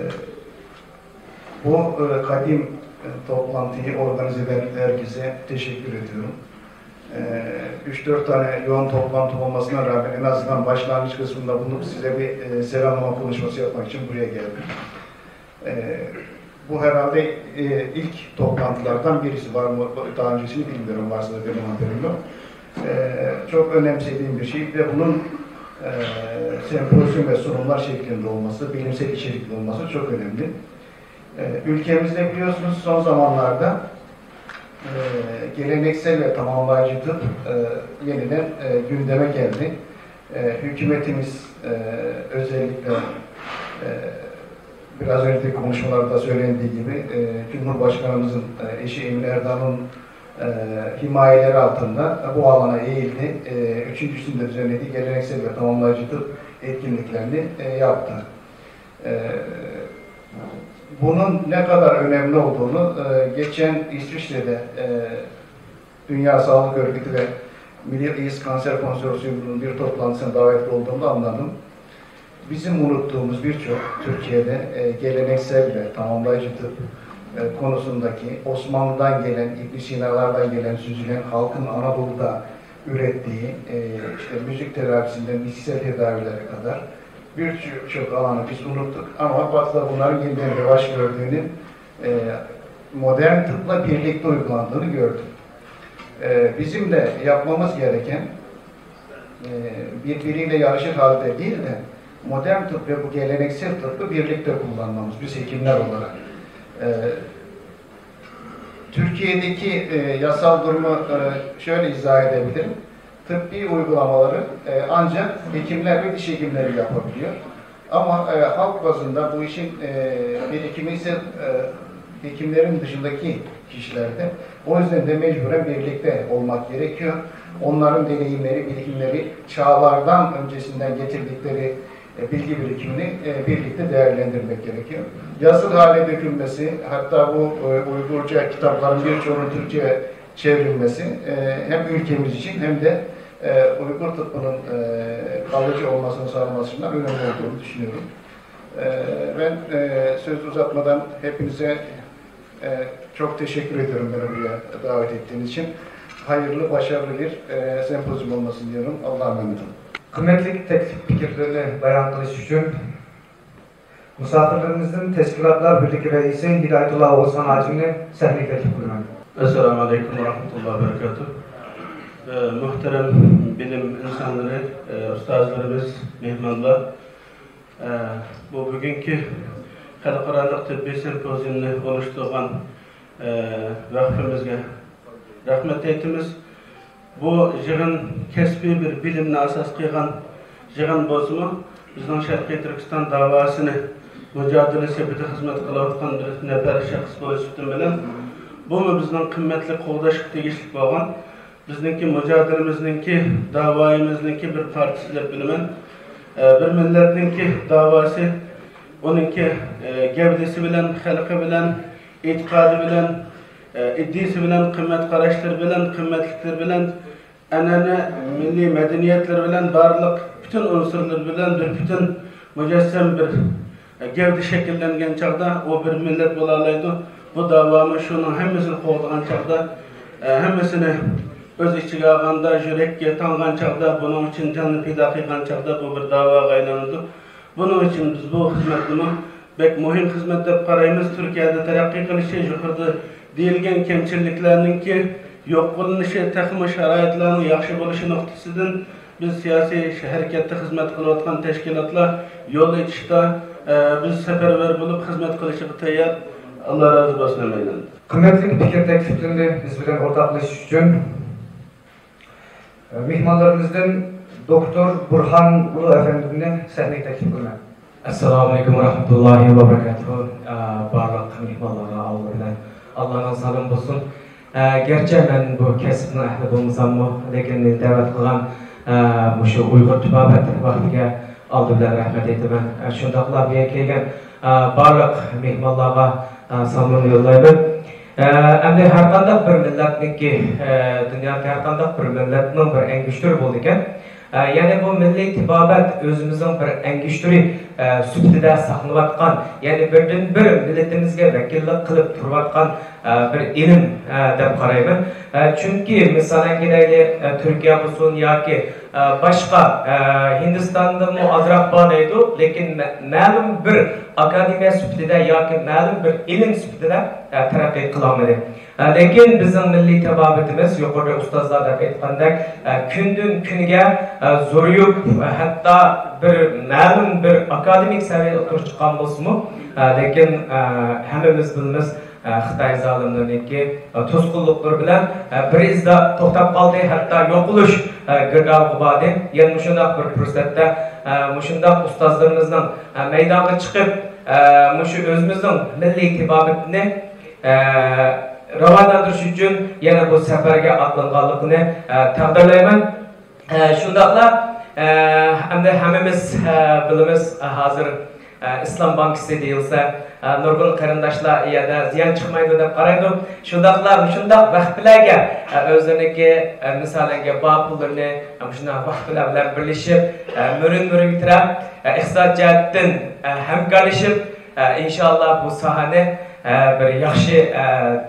bu e, kadim e, toplantıyı organize eden herkese teşekkür ediyorum. Ee, üç dört tane yoğun toplantı olmasına rağmen en azından başlangıç kısmında bulunup size bir e, selamlama konuşması yapmak için buraya geldim. Ee, bu herhalde e, ilk toplantılardan birisi. Var mı? Daha öncesini bilmiyorum. Varsa da benim haberim yok. Ee, çok önemsediğim bir şey ve bunun e, sempozyum ve sunumlar şeklinde olması, bilimsel içerikli olması çok önemli. Ee, ülkemizde biliyorsunuz son zamanlarda e, geleneksel ve tamamlayıcı tıp e, yeniden e, gündeme geldi. E, hükümetimiz e, özellikle e, biraz önce konuşmalarda söylendiği gibi e, Cumhurbaşkanımızın e, eşi Emine Erdoğan'ın e, himayeleri altında bu alana eğildi. E, üçüncüsünde düzenlediği geleneksel ve tamamlayıcı tıp etkinliklerini e, yaptı. E, bunun ne kadar önemli olduğunu e, geçen İsviçre'de e, Dünya Sağlık Örgütü ve Middle East Cancer Konsorsiyumu'nun bir toplantısına davetli olduğumda anladım. Bizim unuttuğumuz birçok Türkiye'de e, geleneksel ve tamamlayıcı tıp e, konusundaki Osmanlı'dan gelen, İbn Sina'lardan gelen, süzülen halkın Anadolu'da ürettiği e, işte müzik tedavisinden bitkisel tedavilere kadar birçok alanı biz unuttuk. Ama Batı'da bunların yeniden revaç gördüğünü, e, modern tıpla birlikte uygulandığını gördük. E, bizim de yapmamız gereken e, birbiriyle yarışır halde değil de modern tıp ve bu geleneksel tıbbı birlikte kullanmamız biz hekimler olarak. E, Türkiye'deki e, yasal durumu e, şöyle izah edebilirim. Tıbbi uygulamaları e, ancak hekimler ve diş hekimleri yapabiliyor. Ama e, halk bazında bu işin e, birikimi ise e, hekimlerin dışındaki kişilerde. O yüzden de mecburen birlikte olmak gerekiyor. Onların deneyimleri, bilgimleri, çağlardan öncesinden getirdikleri e, bilgi birikimini e, birlikte değerlendirmek gerekiyor. Yazılı hale dökülmesi, hatta bu e, Uygurca kitapların birçoğunun Türkçe'ye çevrilmesi e, hem ülkemiz için hem de e, Uygur tıbbının e, kalıcı olmasını sağlaması için önemli olduğunu düşünüyorum. Ee, Ben e, sözü uzatmadan hepinize e, çok teşekkür ediyorum beni buraya davet ettiğiniz için. Hayırlı, başarılı bir e, sempozyum olmasını diliyorum. Allah'a emanet olun. قىممەتلىك تەكلىپ پىكىرلىرىنى بايان قىلىش ئۈچۈن مۇساپىرلىرىمىزدىن تەشكىلاتلار بىرلىكى رەئىسى ھىدايەتۇللا ئوغۇلخان ھاجىمنى سەھنىگە تەكلىپ قىلىمەن. ئەسسالامۇ ئەلەيكۇم ۋە رەھمەتۇللاھى ۋە بەرىكاتۇھ. ئە، مۇھتەرەم بىلىم ئىنسانلىرى، ئە، ئۇستازلىرىمىز، مېھمانلار، ئە، بۇ بۈگۈنكى خەلقئارالىق تېببىي سىمپوزىيۇمنى ئۇيۇشتۇرغان، ئە، ۋەقپىمىزگە رەھمەت ئېيتىمىز. بۇ يىغىن كەسپىي بىر بىلىمنى ئاساس قىلغان يىغىن بولسىمۇ، بىزنىڭ شەرقىي تۈركىستان داۋاسىنى مۇجادىلە سېپىدە خىزمەت قىلىۋاتقان بىر نەپەر شەخس بولۇش سۈپىتىم بىلەن، بۇمۇ بىزنىڭ قىممەتلىك قوغداشقا تېگىشلىك بولغان، بىزنىڭكى مۇجادىلىمىزنىڭكى، داۋايىمىزنىڭكى بىر پارچىسى دەپ بىلىمەن. ئە، بىر مىللەتنىڭكى داۋاسى ئۇنىڭكى، ئە، گەۋدىسى بىلەن، خەلقى بىلەن، ئېتىقادى بىلەن، ئە، ئىدىيىسى بىلەن، قىممەت قاراشلىرى بىلەن، قىممەتلىكلىرى بىلەن، ئەنئەنە، مىللىي مەدەنىيەتلىرى بىلەن، بارلىق پۈتۈن ئۇنسۇرلىرى بىلەن بىر پۈتۈن مۇجەسسەم بىر گەۋدە شەكىللەنگەن چاغدا، ئۇ بىر مىللەت بولالايدۇ. بۇ داۋامۇ شۇنىڭ ھەممىسىنى قوغدىغان چاغدا، ھەممىسىنى ئۆز ئىچىگە ئالغاندا، يۈرەككە تاڭغان چاغدا، بۇنىڭ ئۈچۈن جاننى پىدا قىلغان چاغدا بۇ بىر داۋاغا ئايلىنىدۇ. بۇنىڭ ئۈچۈن بىز بۇ خىزمەتنىمۇ بەك مۇھىم خىزمەت دەپ قارايمىز. تۈركىيەدە تەرەققىي قىلىشى، يۇقىرىدا دېيىلگەن كەمچىلىكلەرنىڭكى يوق قىلىنىشى، تېخىمۇ شارائىتلارنىڭ ياخشى بولۇشى نۇقتىسىدىن، بىز سىياسىي ھەرىكەتتە خىزمەت قىلىۋاتقان تەشكىلاتلار يول ئېچىشتا، ئە، بىز سەپەرۋەر بولۇپ خىزمەت قىلىشىغا تەييار. ئاللا رازى بولسۇن ھەممەيلەندىن. قىممەتلىك پىكىر تەكلىپلىرىنى بىز بىلەن ئورتاقلىشىش ئۈچۈن مېھمانلىرىمىزدىن دوكتور بۇرھان ئۇلۇغ ئەپەندىمنى سەھنىگە تەكلىپ قىلىمەن. ئەسسالامۇ ئەلەيكۇم ۋە رەھمەتۇللاھى ۋە بەرىكاتۇھۇ. ئە، بارلىق مېھمانلارغا ئالدى بىلەن ئاللانىڭ سالىمى بولسۇن. ئە، گەرچە مەن بۇ كەسىپنىڭ ئەھلى بولمىساممۇ، لېكىن مېنى دەۋەت قىلغان، ئە، مۇشۇ ئۇيغۇر تېبابەت ۋەقپىگە ئالدى بىلەن رەھمەت ئېيتىمەن. ئە، شۇنداقلا بۇ يەرگە كەلگەن، ئە، بارلىق مېھمانلارغا، ئە، سالىمىمنى يوللايمەن. ئە، ئەمدى ھەرقانداق بىر مىللەتنىڭكى، ئە، دۇنيادىكى ھەرقانداق بىر مىللەتنىڭ بىر ئەڭگۈشتىرى بولىدىكەن. ئە، يەنى بۇ مىللىي تېبابەت ئۆزىمىزنىڭ بىر ئەڭگۈشتىرى، ئە، سۈپىتىدە ساقلىنىۋاتقان، يەنى بىردىنبىر مىللىتىمىزگە ۋەكىللىك قىلىپ تۇرۇۋاتقان، ئە، بىر ئىلىم، ئە، دەپ قارايمەن. ئە، چۈنكى مىسالەن كېلەيلى، ئە، تۈركىيە بولسۇن ياكى، ئە، باشقا، ئە، ھىندىستاندىنمۇ ئازراق بار دەيدۇ، لېكىن مە-، مەلۇم بىر ئاكادېمىيە سۈپىتىدە ياكى مەلۇم بىر ئىلىم سۈپىتىدە، ئە، تەرەققىي قىلالمىدى. ئە، لېكىن بىزنىڭ مىللىي تېبابىتىمىز يۇقىرىدا ئۇستازلار دەپ ئېيتقاندەك، ئە، كۈندىن كۈنگە، ئە، زورىيىپ، ئە، ھەتتا بىر مەلۇم بىر ئاكادېمىك سەۋىيەدە ئوتتۇرىغا چىققان بولسىمۇ، ئە، لېكىن، ئە، ھەممىمىز بىلىمىز، ئە، خىتاي زالىملىرىنىڭكى، ئە، توسقۇنلۇقلىرى بىلەن، ئە، بىر ئىزدا توختاپ قالدى، ھەتتا يوقىلىش، ئە، گىردابىغا باردى. يەنە مۇشۇنداق بىر پۇرسەتتە، ئە، مۇشۇنداق ئۇستازلىرىمىزنىڭ، ئە، مەيدانغا چىقىپ، ئە، مۇشۇ ئۆزىمىزنىڭ مىللىي تېبابىتىنى، ئە، راۋاجلاندۇرۇش ئۈچۈن يەنە بۇ سەپەرگە ئاتلانغانلىقىنى، ئە، تەقدىرلەيمەن. ئە، شۇنداقلا، ئە، ئەمدى ھەممىمىز، ئە، بىلىمىز، ئە، ھازىر، ئە، ئىسلام بانكىسى دېيىلسە، ئە، نۇرغۇن قېرىنداشلار ئۇ يەردە زىيان چىقمايدۇ دەپ قارايدۇ. شۇنداقلا مۇشۇنداق ۋەقپىلەرگە، ئە، ئۆزلىرىنىڭكى، ئە، مىسالەنگە بار پۇللىرىنى، ئە، مۇشۇنداق ۋەقپىلەر بىلەن بىرلىشىپ، ئە، مۈرۈن مۈرۈگە تىرەپ، ئە، ئىقتىساد جەھەتتىن، ئە، ھەمكارلىشىپ، ئە، ئىنشاللا بۇ ساھەنى، ئە، بىر ياخشى، ئە،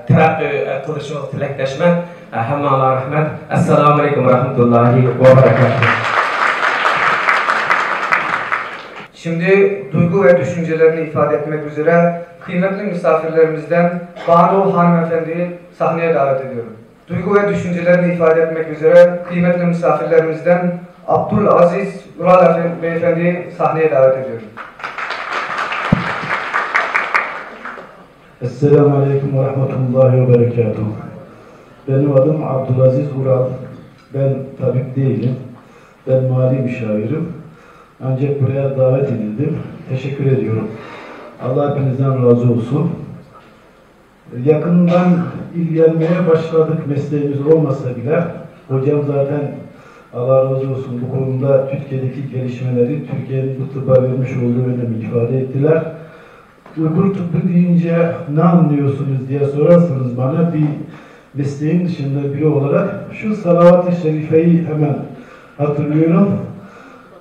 تەرەققىي، ئە، قىلدۇرۇشىڭىزغا تىلەكداشمەن. ئە، ھەممىڭلارغا رەھمەت. ئەسسالامۇ ئەلەيكۇم ۋە رەھمەتۇللاھى ۋە بەرەكاتۇھۇ. Şimdi duygu ve düşüncelerini ifade etmek üzere kıymetli misafirlerimizden Banu hanımefendiyi sahneye davet ediyorum. Duygu ve düşüncelerini ifade etmek üzere kıymetli misafirlerimizden Abdülaziz Ural Efendi, beyefendiyi sahneye davet ediyorum. Esselamu Aleyküm ve Rahmetullahi ve Berekatuhu. Benim adım Abdülaziz Ural. Ben tabip değilim. Ben mali müşavirim. Ancak buraya davet edildim. Teşekkür ediyorum. Allah hepinizden razı olsun. Yakından ilgilenmeye başladık mesleğimiz olmasa bile. Hocam zaten Allah razı olsun bu konuda Türkiye'deki gelişmeleri, Türkiye'nin bu tıbba vermiş olduğu önemi ifade ettiler. Uygur tıbbı deyince ne anlıyorsunuz diye sorarsanız bana bir mesleğin dışında biri olarak şu salavat-ı şerifeyi hemen hatırlıyorum.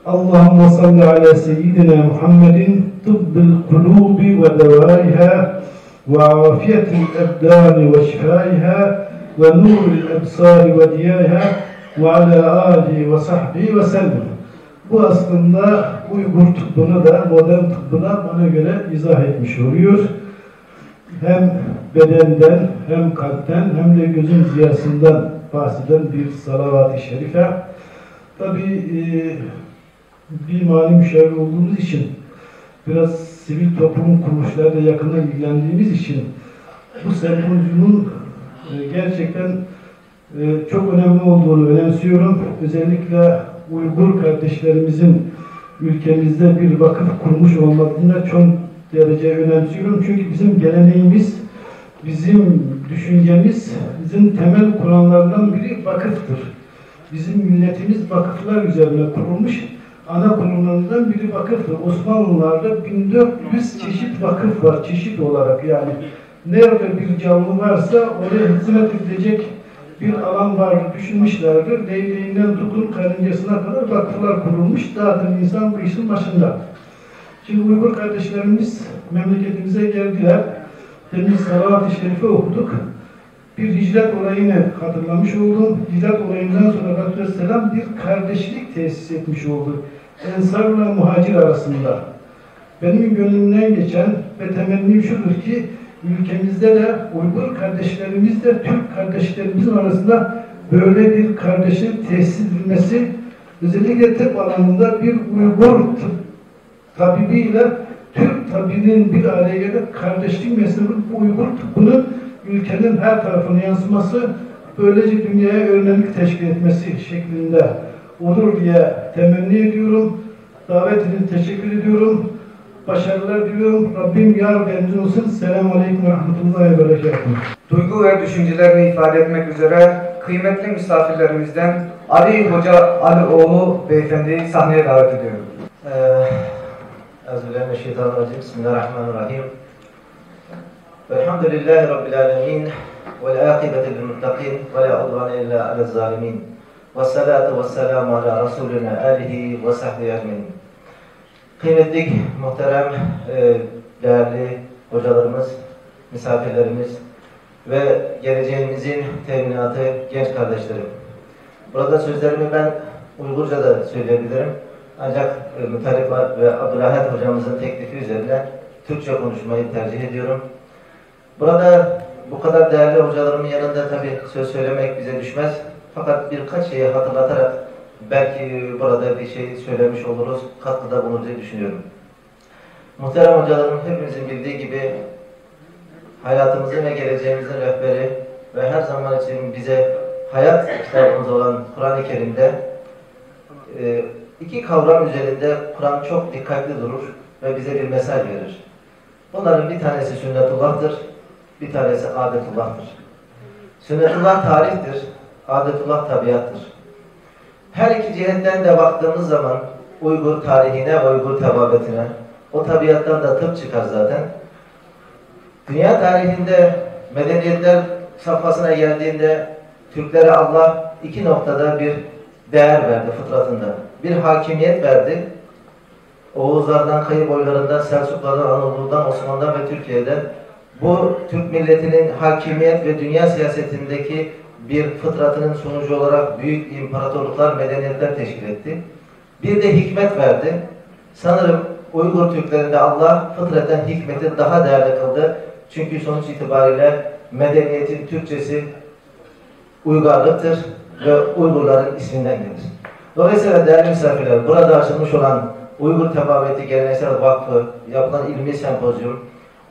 Allahümme salli ala seyyidina Muhammedin طب القلوب ودوائها، وعافية الأبدان وشفائها، ونور الأبصار وضيائها، وعلى آله وصحبه وسلم. Bu aslında Uygur tıbbını da, modern tıbbı da bana göre izah etmiş oluyor. Hem bedenden, hem kalpten, hem de gözün ziyasından bahseden bir salavat-ı şerife. Tabii, e, bir mali müşavir olduğumuz için, biraz sivil toplum kuruluşlarıyla yakından ilgilendiğimiz için bu sempozyumun, e, gerçekten, e, çok önemli olduğunu önemsiyorum. Özellikle Uygur kardeşlerimizin ülkemizde bir vakıf kurmuş olmasını da çok derece önemsiyorum. Çünkü bizim geleneğimiz, bizim düşüncemiz, bizim temel kuramlarından biri vakıftır. Bizim milletimiz vakıflar üzerine kurulmuş, ana kurumlarından biri vakıftır. Osmanlılarda bin dört yüz çeşit vakıf var, çeşit olarak yani. Nerede bir canlı varsa oraya hizmet edecek bir alan var düşünmüşlerdir. Leyleğinden tutun karıncasına kadar vakıflar kurulmuş. Zaten insan bu işin başında. Şimdi Uygur kardeşlerimiz memleketimize geldiler. Demin salavat-ı şerife okuduk. Bir hicret olayını hatırlamış oldum. Hicret olayından sonra Resulullah Aleyhisselam bir kardeşlik tesis etmiş oldu. Ensarla muhacir arasında. Benim gönlümden geçen ve temennim şudur ki, ülkemizde de Uygur kardeşlerimizle Türk kardeşlerimizin arasında böyle bir kardeşlik tesis edilmesi, özellikle tıp alanında bir Uygur tıp tabibiyle Türk tabibinin bir araya gelip kardeşlik meselesi, bu Uygur tıbbının ülkenin her tarafına yansıması, böylece dünyaya örneklik teşkil etmesi şeklinde olur diye temenni ediyorum. Davet için teşekkür ediyorum. Başarılar diliyorum. Rabbim yar ve yardımcın olsun. Selamun Aleyküm ve Rahmetullahi ve Berekatuhu. Duygu ve düşüncelerini ifade etmek üzere kıymetli misafirlerimizden Ali Hoca Alioğlu Beyefendi'yi sahneye davet ediyorum. Ee, Euzubillahimineşşeytanirracim. Bismillahirrahmanirrahim. Velhamdülillahi Rabbil alemin. Vel akibeti lil muttaqin. Ve la udvane illa alel zalimin. Ve salatu ve selamu ala Resulina alihi ve sahbihi ecmain. Kıymetli, muhterem, e, değerli hocalarımız, misafirlerimiz ve geleceğimizin teminatı, genç kardeşlerim. Burada sözlerimi ben Uygurca da söyleyebilirim. Ancak, e, Mutalip ve Abdülahad hocamızın teklifi üzerine Türkçe konuşmayı tercih ediyorum. Burada bu kadar değerli hocalarımın yanında tabii söz söylemek bize düşmez. Fakat birkaç şeyi hatırlatarak belki burada bir şey söylemiş oluruz, katkıda bulunur diye düşünüyorum. Muhterem hocalarım, hepimizin bildiği gibi hayatımızın ve geleceğimizin rehberi ve her zaman için bize hayat kitabımız olan Kur'an-ı Kerim'de, e, iki kavram üzerinde Kur'an çok dikkatli durur ve bize bir mesaj verir. Bunların bir tanesi sünnetullah'tır, bir tanesi adetullah'tır. Sünnetullah tarihtir, adetullah tabiattır. Her iki cihetten de baktığımız zaman Uygur tarihine ve Uygur tebabetine, o tabiattan da tıp çıkar zaten. Dünya tarihinde medeniyetler safhasına geldiğinde Türklere Allah iki noktada bir değer verdi fıtratında. Bir hakimiyet verdi. Oğuzlardan, Kayı boylarından, Selçuklardan, Anadolu'dan, Osmanlı'dan ve Türkiye'den bu Türk milletinin hakimiyet ve dünya siyasetindeki bir fıtratının sonucu olarak büyük imparatorluklar, medeniyetler teşkil etti. Bir de hikmet verdi. Sanırım Uygur Türklerinde Allah fıtraten hikmeti daha değerli kıldı. Çünkü sonuç itibariyle medeniyetin Türkçesi uygarlıktır ve Uygurların isminden gelir. Dolayısıyla değerli misafirler, burada açılmış olan Uygur Tebabeti Geleneksel Vakfı yapılan ilmi sempozyum,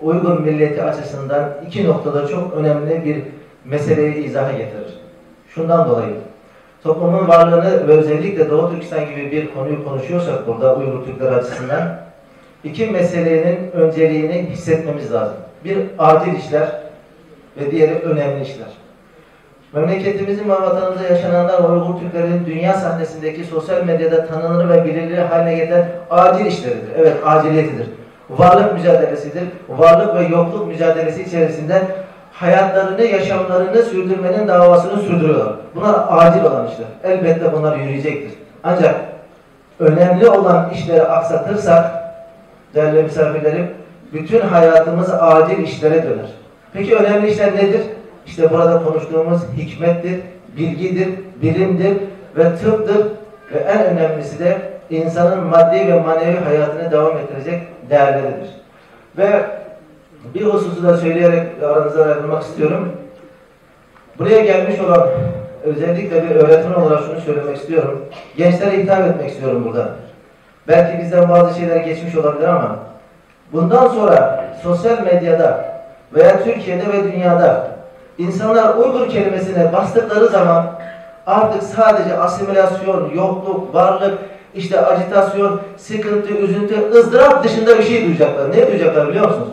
Uygur milleti açısından iki noktada çok önemli bir meseleyi izaha getirir. Şundan dolayı, toplumun varlığını ve özellikle Doğu Türkistan gibi bir konuyu konuşuyorsak burada Uygur Türkleri açısından iki meselenin önceliğini hissetmemiz lazım. Bir acil işler ve diğeri önemli işler. Memleketimizin ve vatanımızda yaşananlar Uygur Türklerinin dünya sahnesindeki sosyal medyada tanınır ve bilinir haline getiren acil işleridir. Evet, aciliyetidir. Varlık mücadelesidir. Varlık ve yokluk mücadelesi içerisinde hayatlarını, yaşamlarını sürdürmenin davasını sürdürüyorlar. Bunlar acil olan işler. Elbette bunlar yürüyecektir. Ancak önemli olan işleri aksatırsak, Değerli misafirlerim, bütün hayatımız acil işlere döner. Peki önemli işler nedir? İşte burada konuştuğumuz hikmettir, bilgidir, bilimdir ve tıptır ve en önemlisi de insanın maddi ve manevi hayatını devam ettirecek değerleridir. Ve bir hususu da söyleyerek aranızdan ayrılmak istiyorum. Buraya gelmiş olan, özellikle bir öğretmen olarak şunu söylemek istiyorum. Gençlere hitap etmek istiyorum burada. Belki bizden bazı şeyler geçmiş olabilir ama bundan sonra sosyal medyada veya Türkiye'de ve dünyada insanlar Uygur kelimesine bastıkları zaman artık sadece asimilasyon, yokluk, varlık, işte acitasyon, sıkıntı, üzüntü, ızdırap dışında bir şey duyacaklar. Ne duyacaklar biliyor musunuz?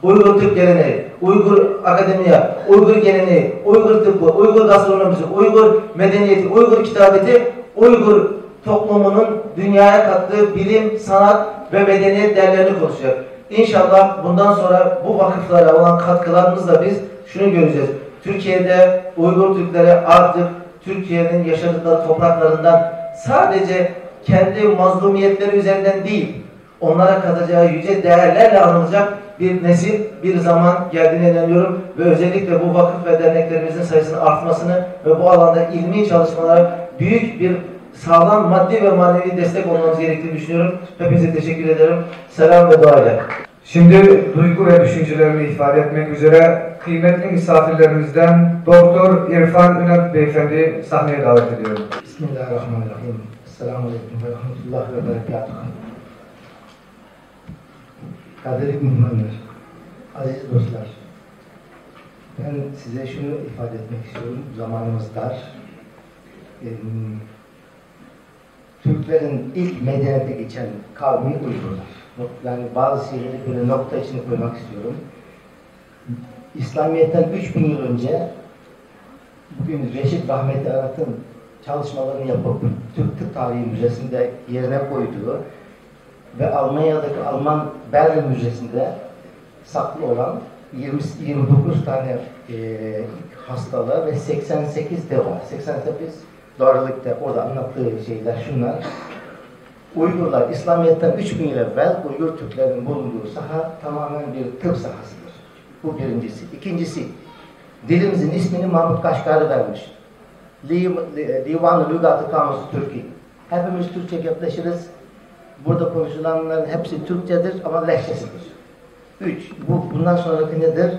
Uygur Türk geleneği, Uygur akademiya, Uygur geleneği, Uygur tıbbı, Uygur gastronomisi, Uygur medeniyeti, Uygur kitabeti, Uygur toplumunun dünyaya kattığı bilim, sanat ve medeniyet değerlerini konuşacak. İnşallah bundan sonra bu vakıflara olan katkılarımızla biz şunu göreceğiz. Türkiye'de Uygur Türkleri artık Türkiye'nin yaşadıkları topraklarından sadece kendi mazlumiyetleri üzerinden değil, onlara katacağı yüce değerlerle anılacak bir nesil, bir zaman geldiğine inanıyorum ve özellikle bu vakıf ve derneklerimizin sayısının artmasını ve bu alanda ilmi çalışmalara büyük bir sağlam maddi ve manevi destek olmamız gerektiğini düşünüyorum. Hepinize teşekkür ederim. Selam ve dua ile. Şimdi duygu ve düşüncelerini ifade etmek üzere kıymetli misafirlerimizden Doktor İrfan Üner Beyefendi sahneye davet ediyorum. Bismillahirrahmanirrahim. Esselamu Aleyküm ve Rahmetullahi ve Berekatuhu. Qadrli mehmonlar, aziz do'stlar, men sizga shuni ifoda etmoqchi edim, zamonimiz dar. Em, Türklerin ilk medeniyete geçen kavmi Uygurlar. Yani bazı şeyleri böyle nokta içine koymak istiyorum. İslamiyet'ten üç bin yıl önce bugün Reşit Rahmeti Arat'ın çalışmalarını yapıp Türk Tıp Tarihi Müzesi'nde yerine koyduğu ve Almanya'daki Alman Berlin Müzesi'nde saklı olan yirmi, yirmi dokuz tane e, hastalığı ve seksen sekiz deva, seksen sekiz doğrulikte orada anlattığı şeyler şunlar. Uygurlar İslamiyet'ten üç bin yıl evvel Uygur Türklerin bulunduğu saha tamamen bir tıp sahasıdır. Bu birincisi. İkincisi, dilimizin ismini Mahmut Kaşgari vermiş. Li-, li-, Divan-ı Lügat-ı Kamus Türki. Hepimiz Türkçe gepleşiriz. Burada konuşulanların hepsi Türkçedir ama lehçesidir. Üç, bu, bundan sonraki nedir?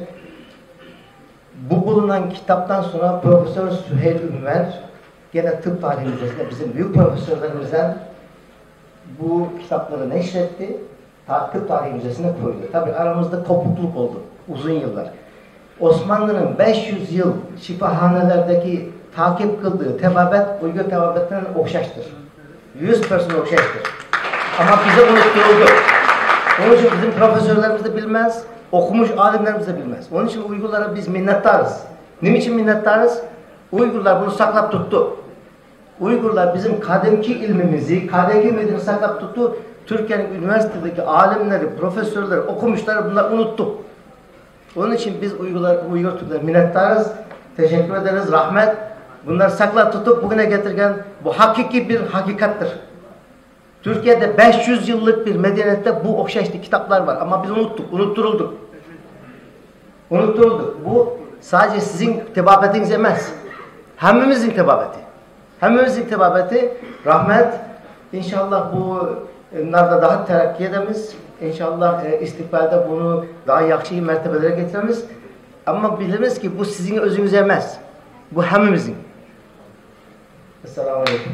Bu bulunan kitaptan sonra Profesör Süheyl Ünver gene tıp tarihi müzesinde bizim büyük profesörlerimizden bu kitapları neşretti. Ta-, tıp tarihi müzesine koydu. Tabii aramızda kopukluk oldu uzun yıllar. Osmanlı'nın beş yüz yıl şifahanelerdeki takip kıldığı tebabet Uygur tebabetine okşaştır. Yüz percent okşaştır. Ama bize unutturuldu. Onun için bizim profesörlerimiz de bilmez, okumuş alimlerimiz de bilmez. Onun için Uygurlara biz minnettarız. Niçin minnettarız? Uygurlar bunu saklap tuttu. Uygurlar bizim kadimki ilmimizi, kadimki medeniyeti saklap tuttu. Türkiye'nin üniversitedeki alimleri, profesörleri, okumuşları bunlar unuttu. Onun için biz Uygurlar, Uygur Türkler minnettarız, teşekkür ederiz, rahmet. Bunları saklap tutup bugüne getirgen bu hakiki bir hakikattir. Türkiye'de beş yüz yıllık bir medeniyette bu okşaşlı kitaplar var ama biz unuttuk, unutturulduk. Unutturulduk. Bu sadece sizin tebabetiniz emez. Hemimizin tebabeti. Hemimizin tebabeti. Rahmet. İnşallah bu, e, narda daha terakki edemiz. İnşallah, e, istikbalde bunu daha yakışı mertebelere getiremiz. Ama bilemiz ki bu sizin özünüz emez. Bu hemimizin. Esselamu Aleyküm.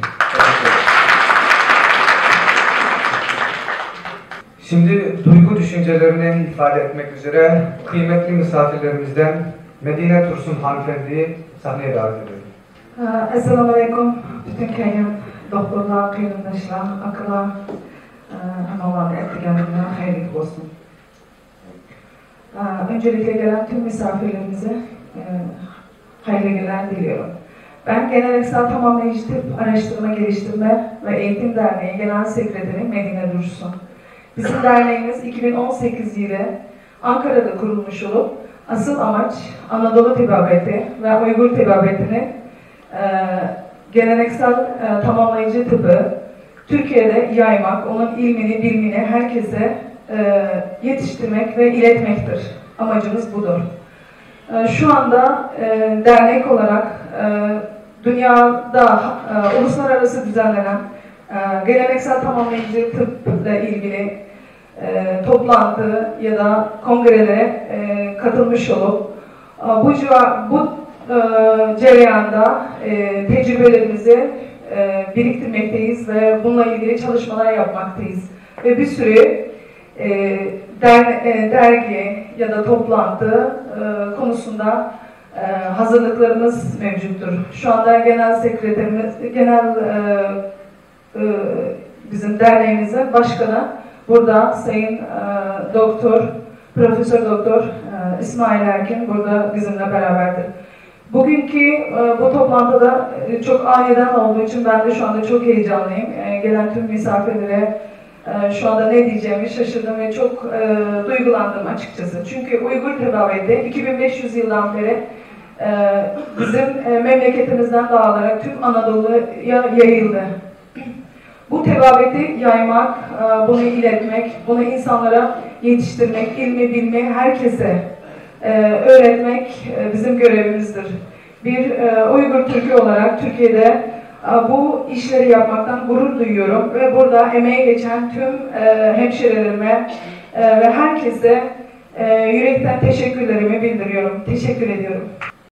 Şimdi duygu düşüncelerini ifade etmek üzere kıymetli misafirlerimizden Medine Tursun hanımefendiyi sahneye davet ediyorum. Esselamu Aleyküm. Bütün kelgen doktorlar, kıyırdaşlar, akılar, anneler, ettigenler, hayırlı olsun. Ee, Öncelikle gelen tüm misafirlerimize e, hayırlı günler diliyorum. Ben Geleneksel Tamamlayıcı Tıp Araştırma Geliştirme ve Eğitim Derneği Genel Sekreteri Medine Dursun. Bizim derneğimiz iki bin on sekiz yılı Ankara'da kurulmuş olup asıl amaç Anadolu tebabeti ve Uygur tebabetini e, geleneksel e, tamamlayıcı tıbbı Türkiye'de yaymak, onun ilmini, bilimini herkese e, yetiştirmek ve iletmektir. Amacımız budur. E, şu anda, e, dernek olarak, e, dünyada, e, uluslararası düzenlenen, e, geleneksel tamamlayıcı tıpla ilgili, e, toplantı ya da kongrelere, e, katılmış olup, e, bu civa-, bu, e, cereyanda, e, tecrübelerimizi, e, biriktirmekteyiz ve bununla ilgili çalışmalar yapmaktayız. Ve bir sürü, e, der-, e, dergi ya da toplantı, e, konusunda, e, hazırlıklarımız mevcuttur. Şu anda genel sekreterimiz, genel, e, e, bizim derneğimizin başkanı burada, Sayın, e, Doktor, Profesör Doktor, e, İsmail Erkin burada bizimle beraberdir. Bugünkü, e, bu toplantıda, e, çok aniden olduğu için ben de şu anda çok heyecanlıyım. E, gelen tüm misafirlere, e, şu anda ne diyeceğimi şaşırdım ve çok, e, duygulandım açıkçası. Çünkü Uygur tebaveti iki bin beş yüz yıldan beri, e, bizim, e, memleketimizden dağılarak tüm Anadolu'ya yayıldı. Bu tebaveti yaymak, e, bunu iletmek, bunu insanlara yetiştirmek, ilmi, bilmi herkese, e, öğretmek, e, bizim görevimizdir. Bir, e, Uygur Türkü olarak Türkiye'de, e, bu işleri yapmaktan gurur duyuyorum ve burada emeği geçen tüm, e, hemşirelerime, e, ve herkese, e, yürekten teşekkürlerimi bildiriyorum. Teşekkür ediyorum.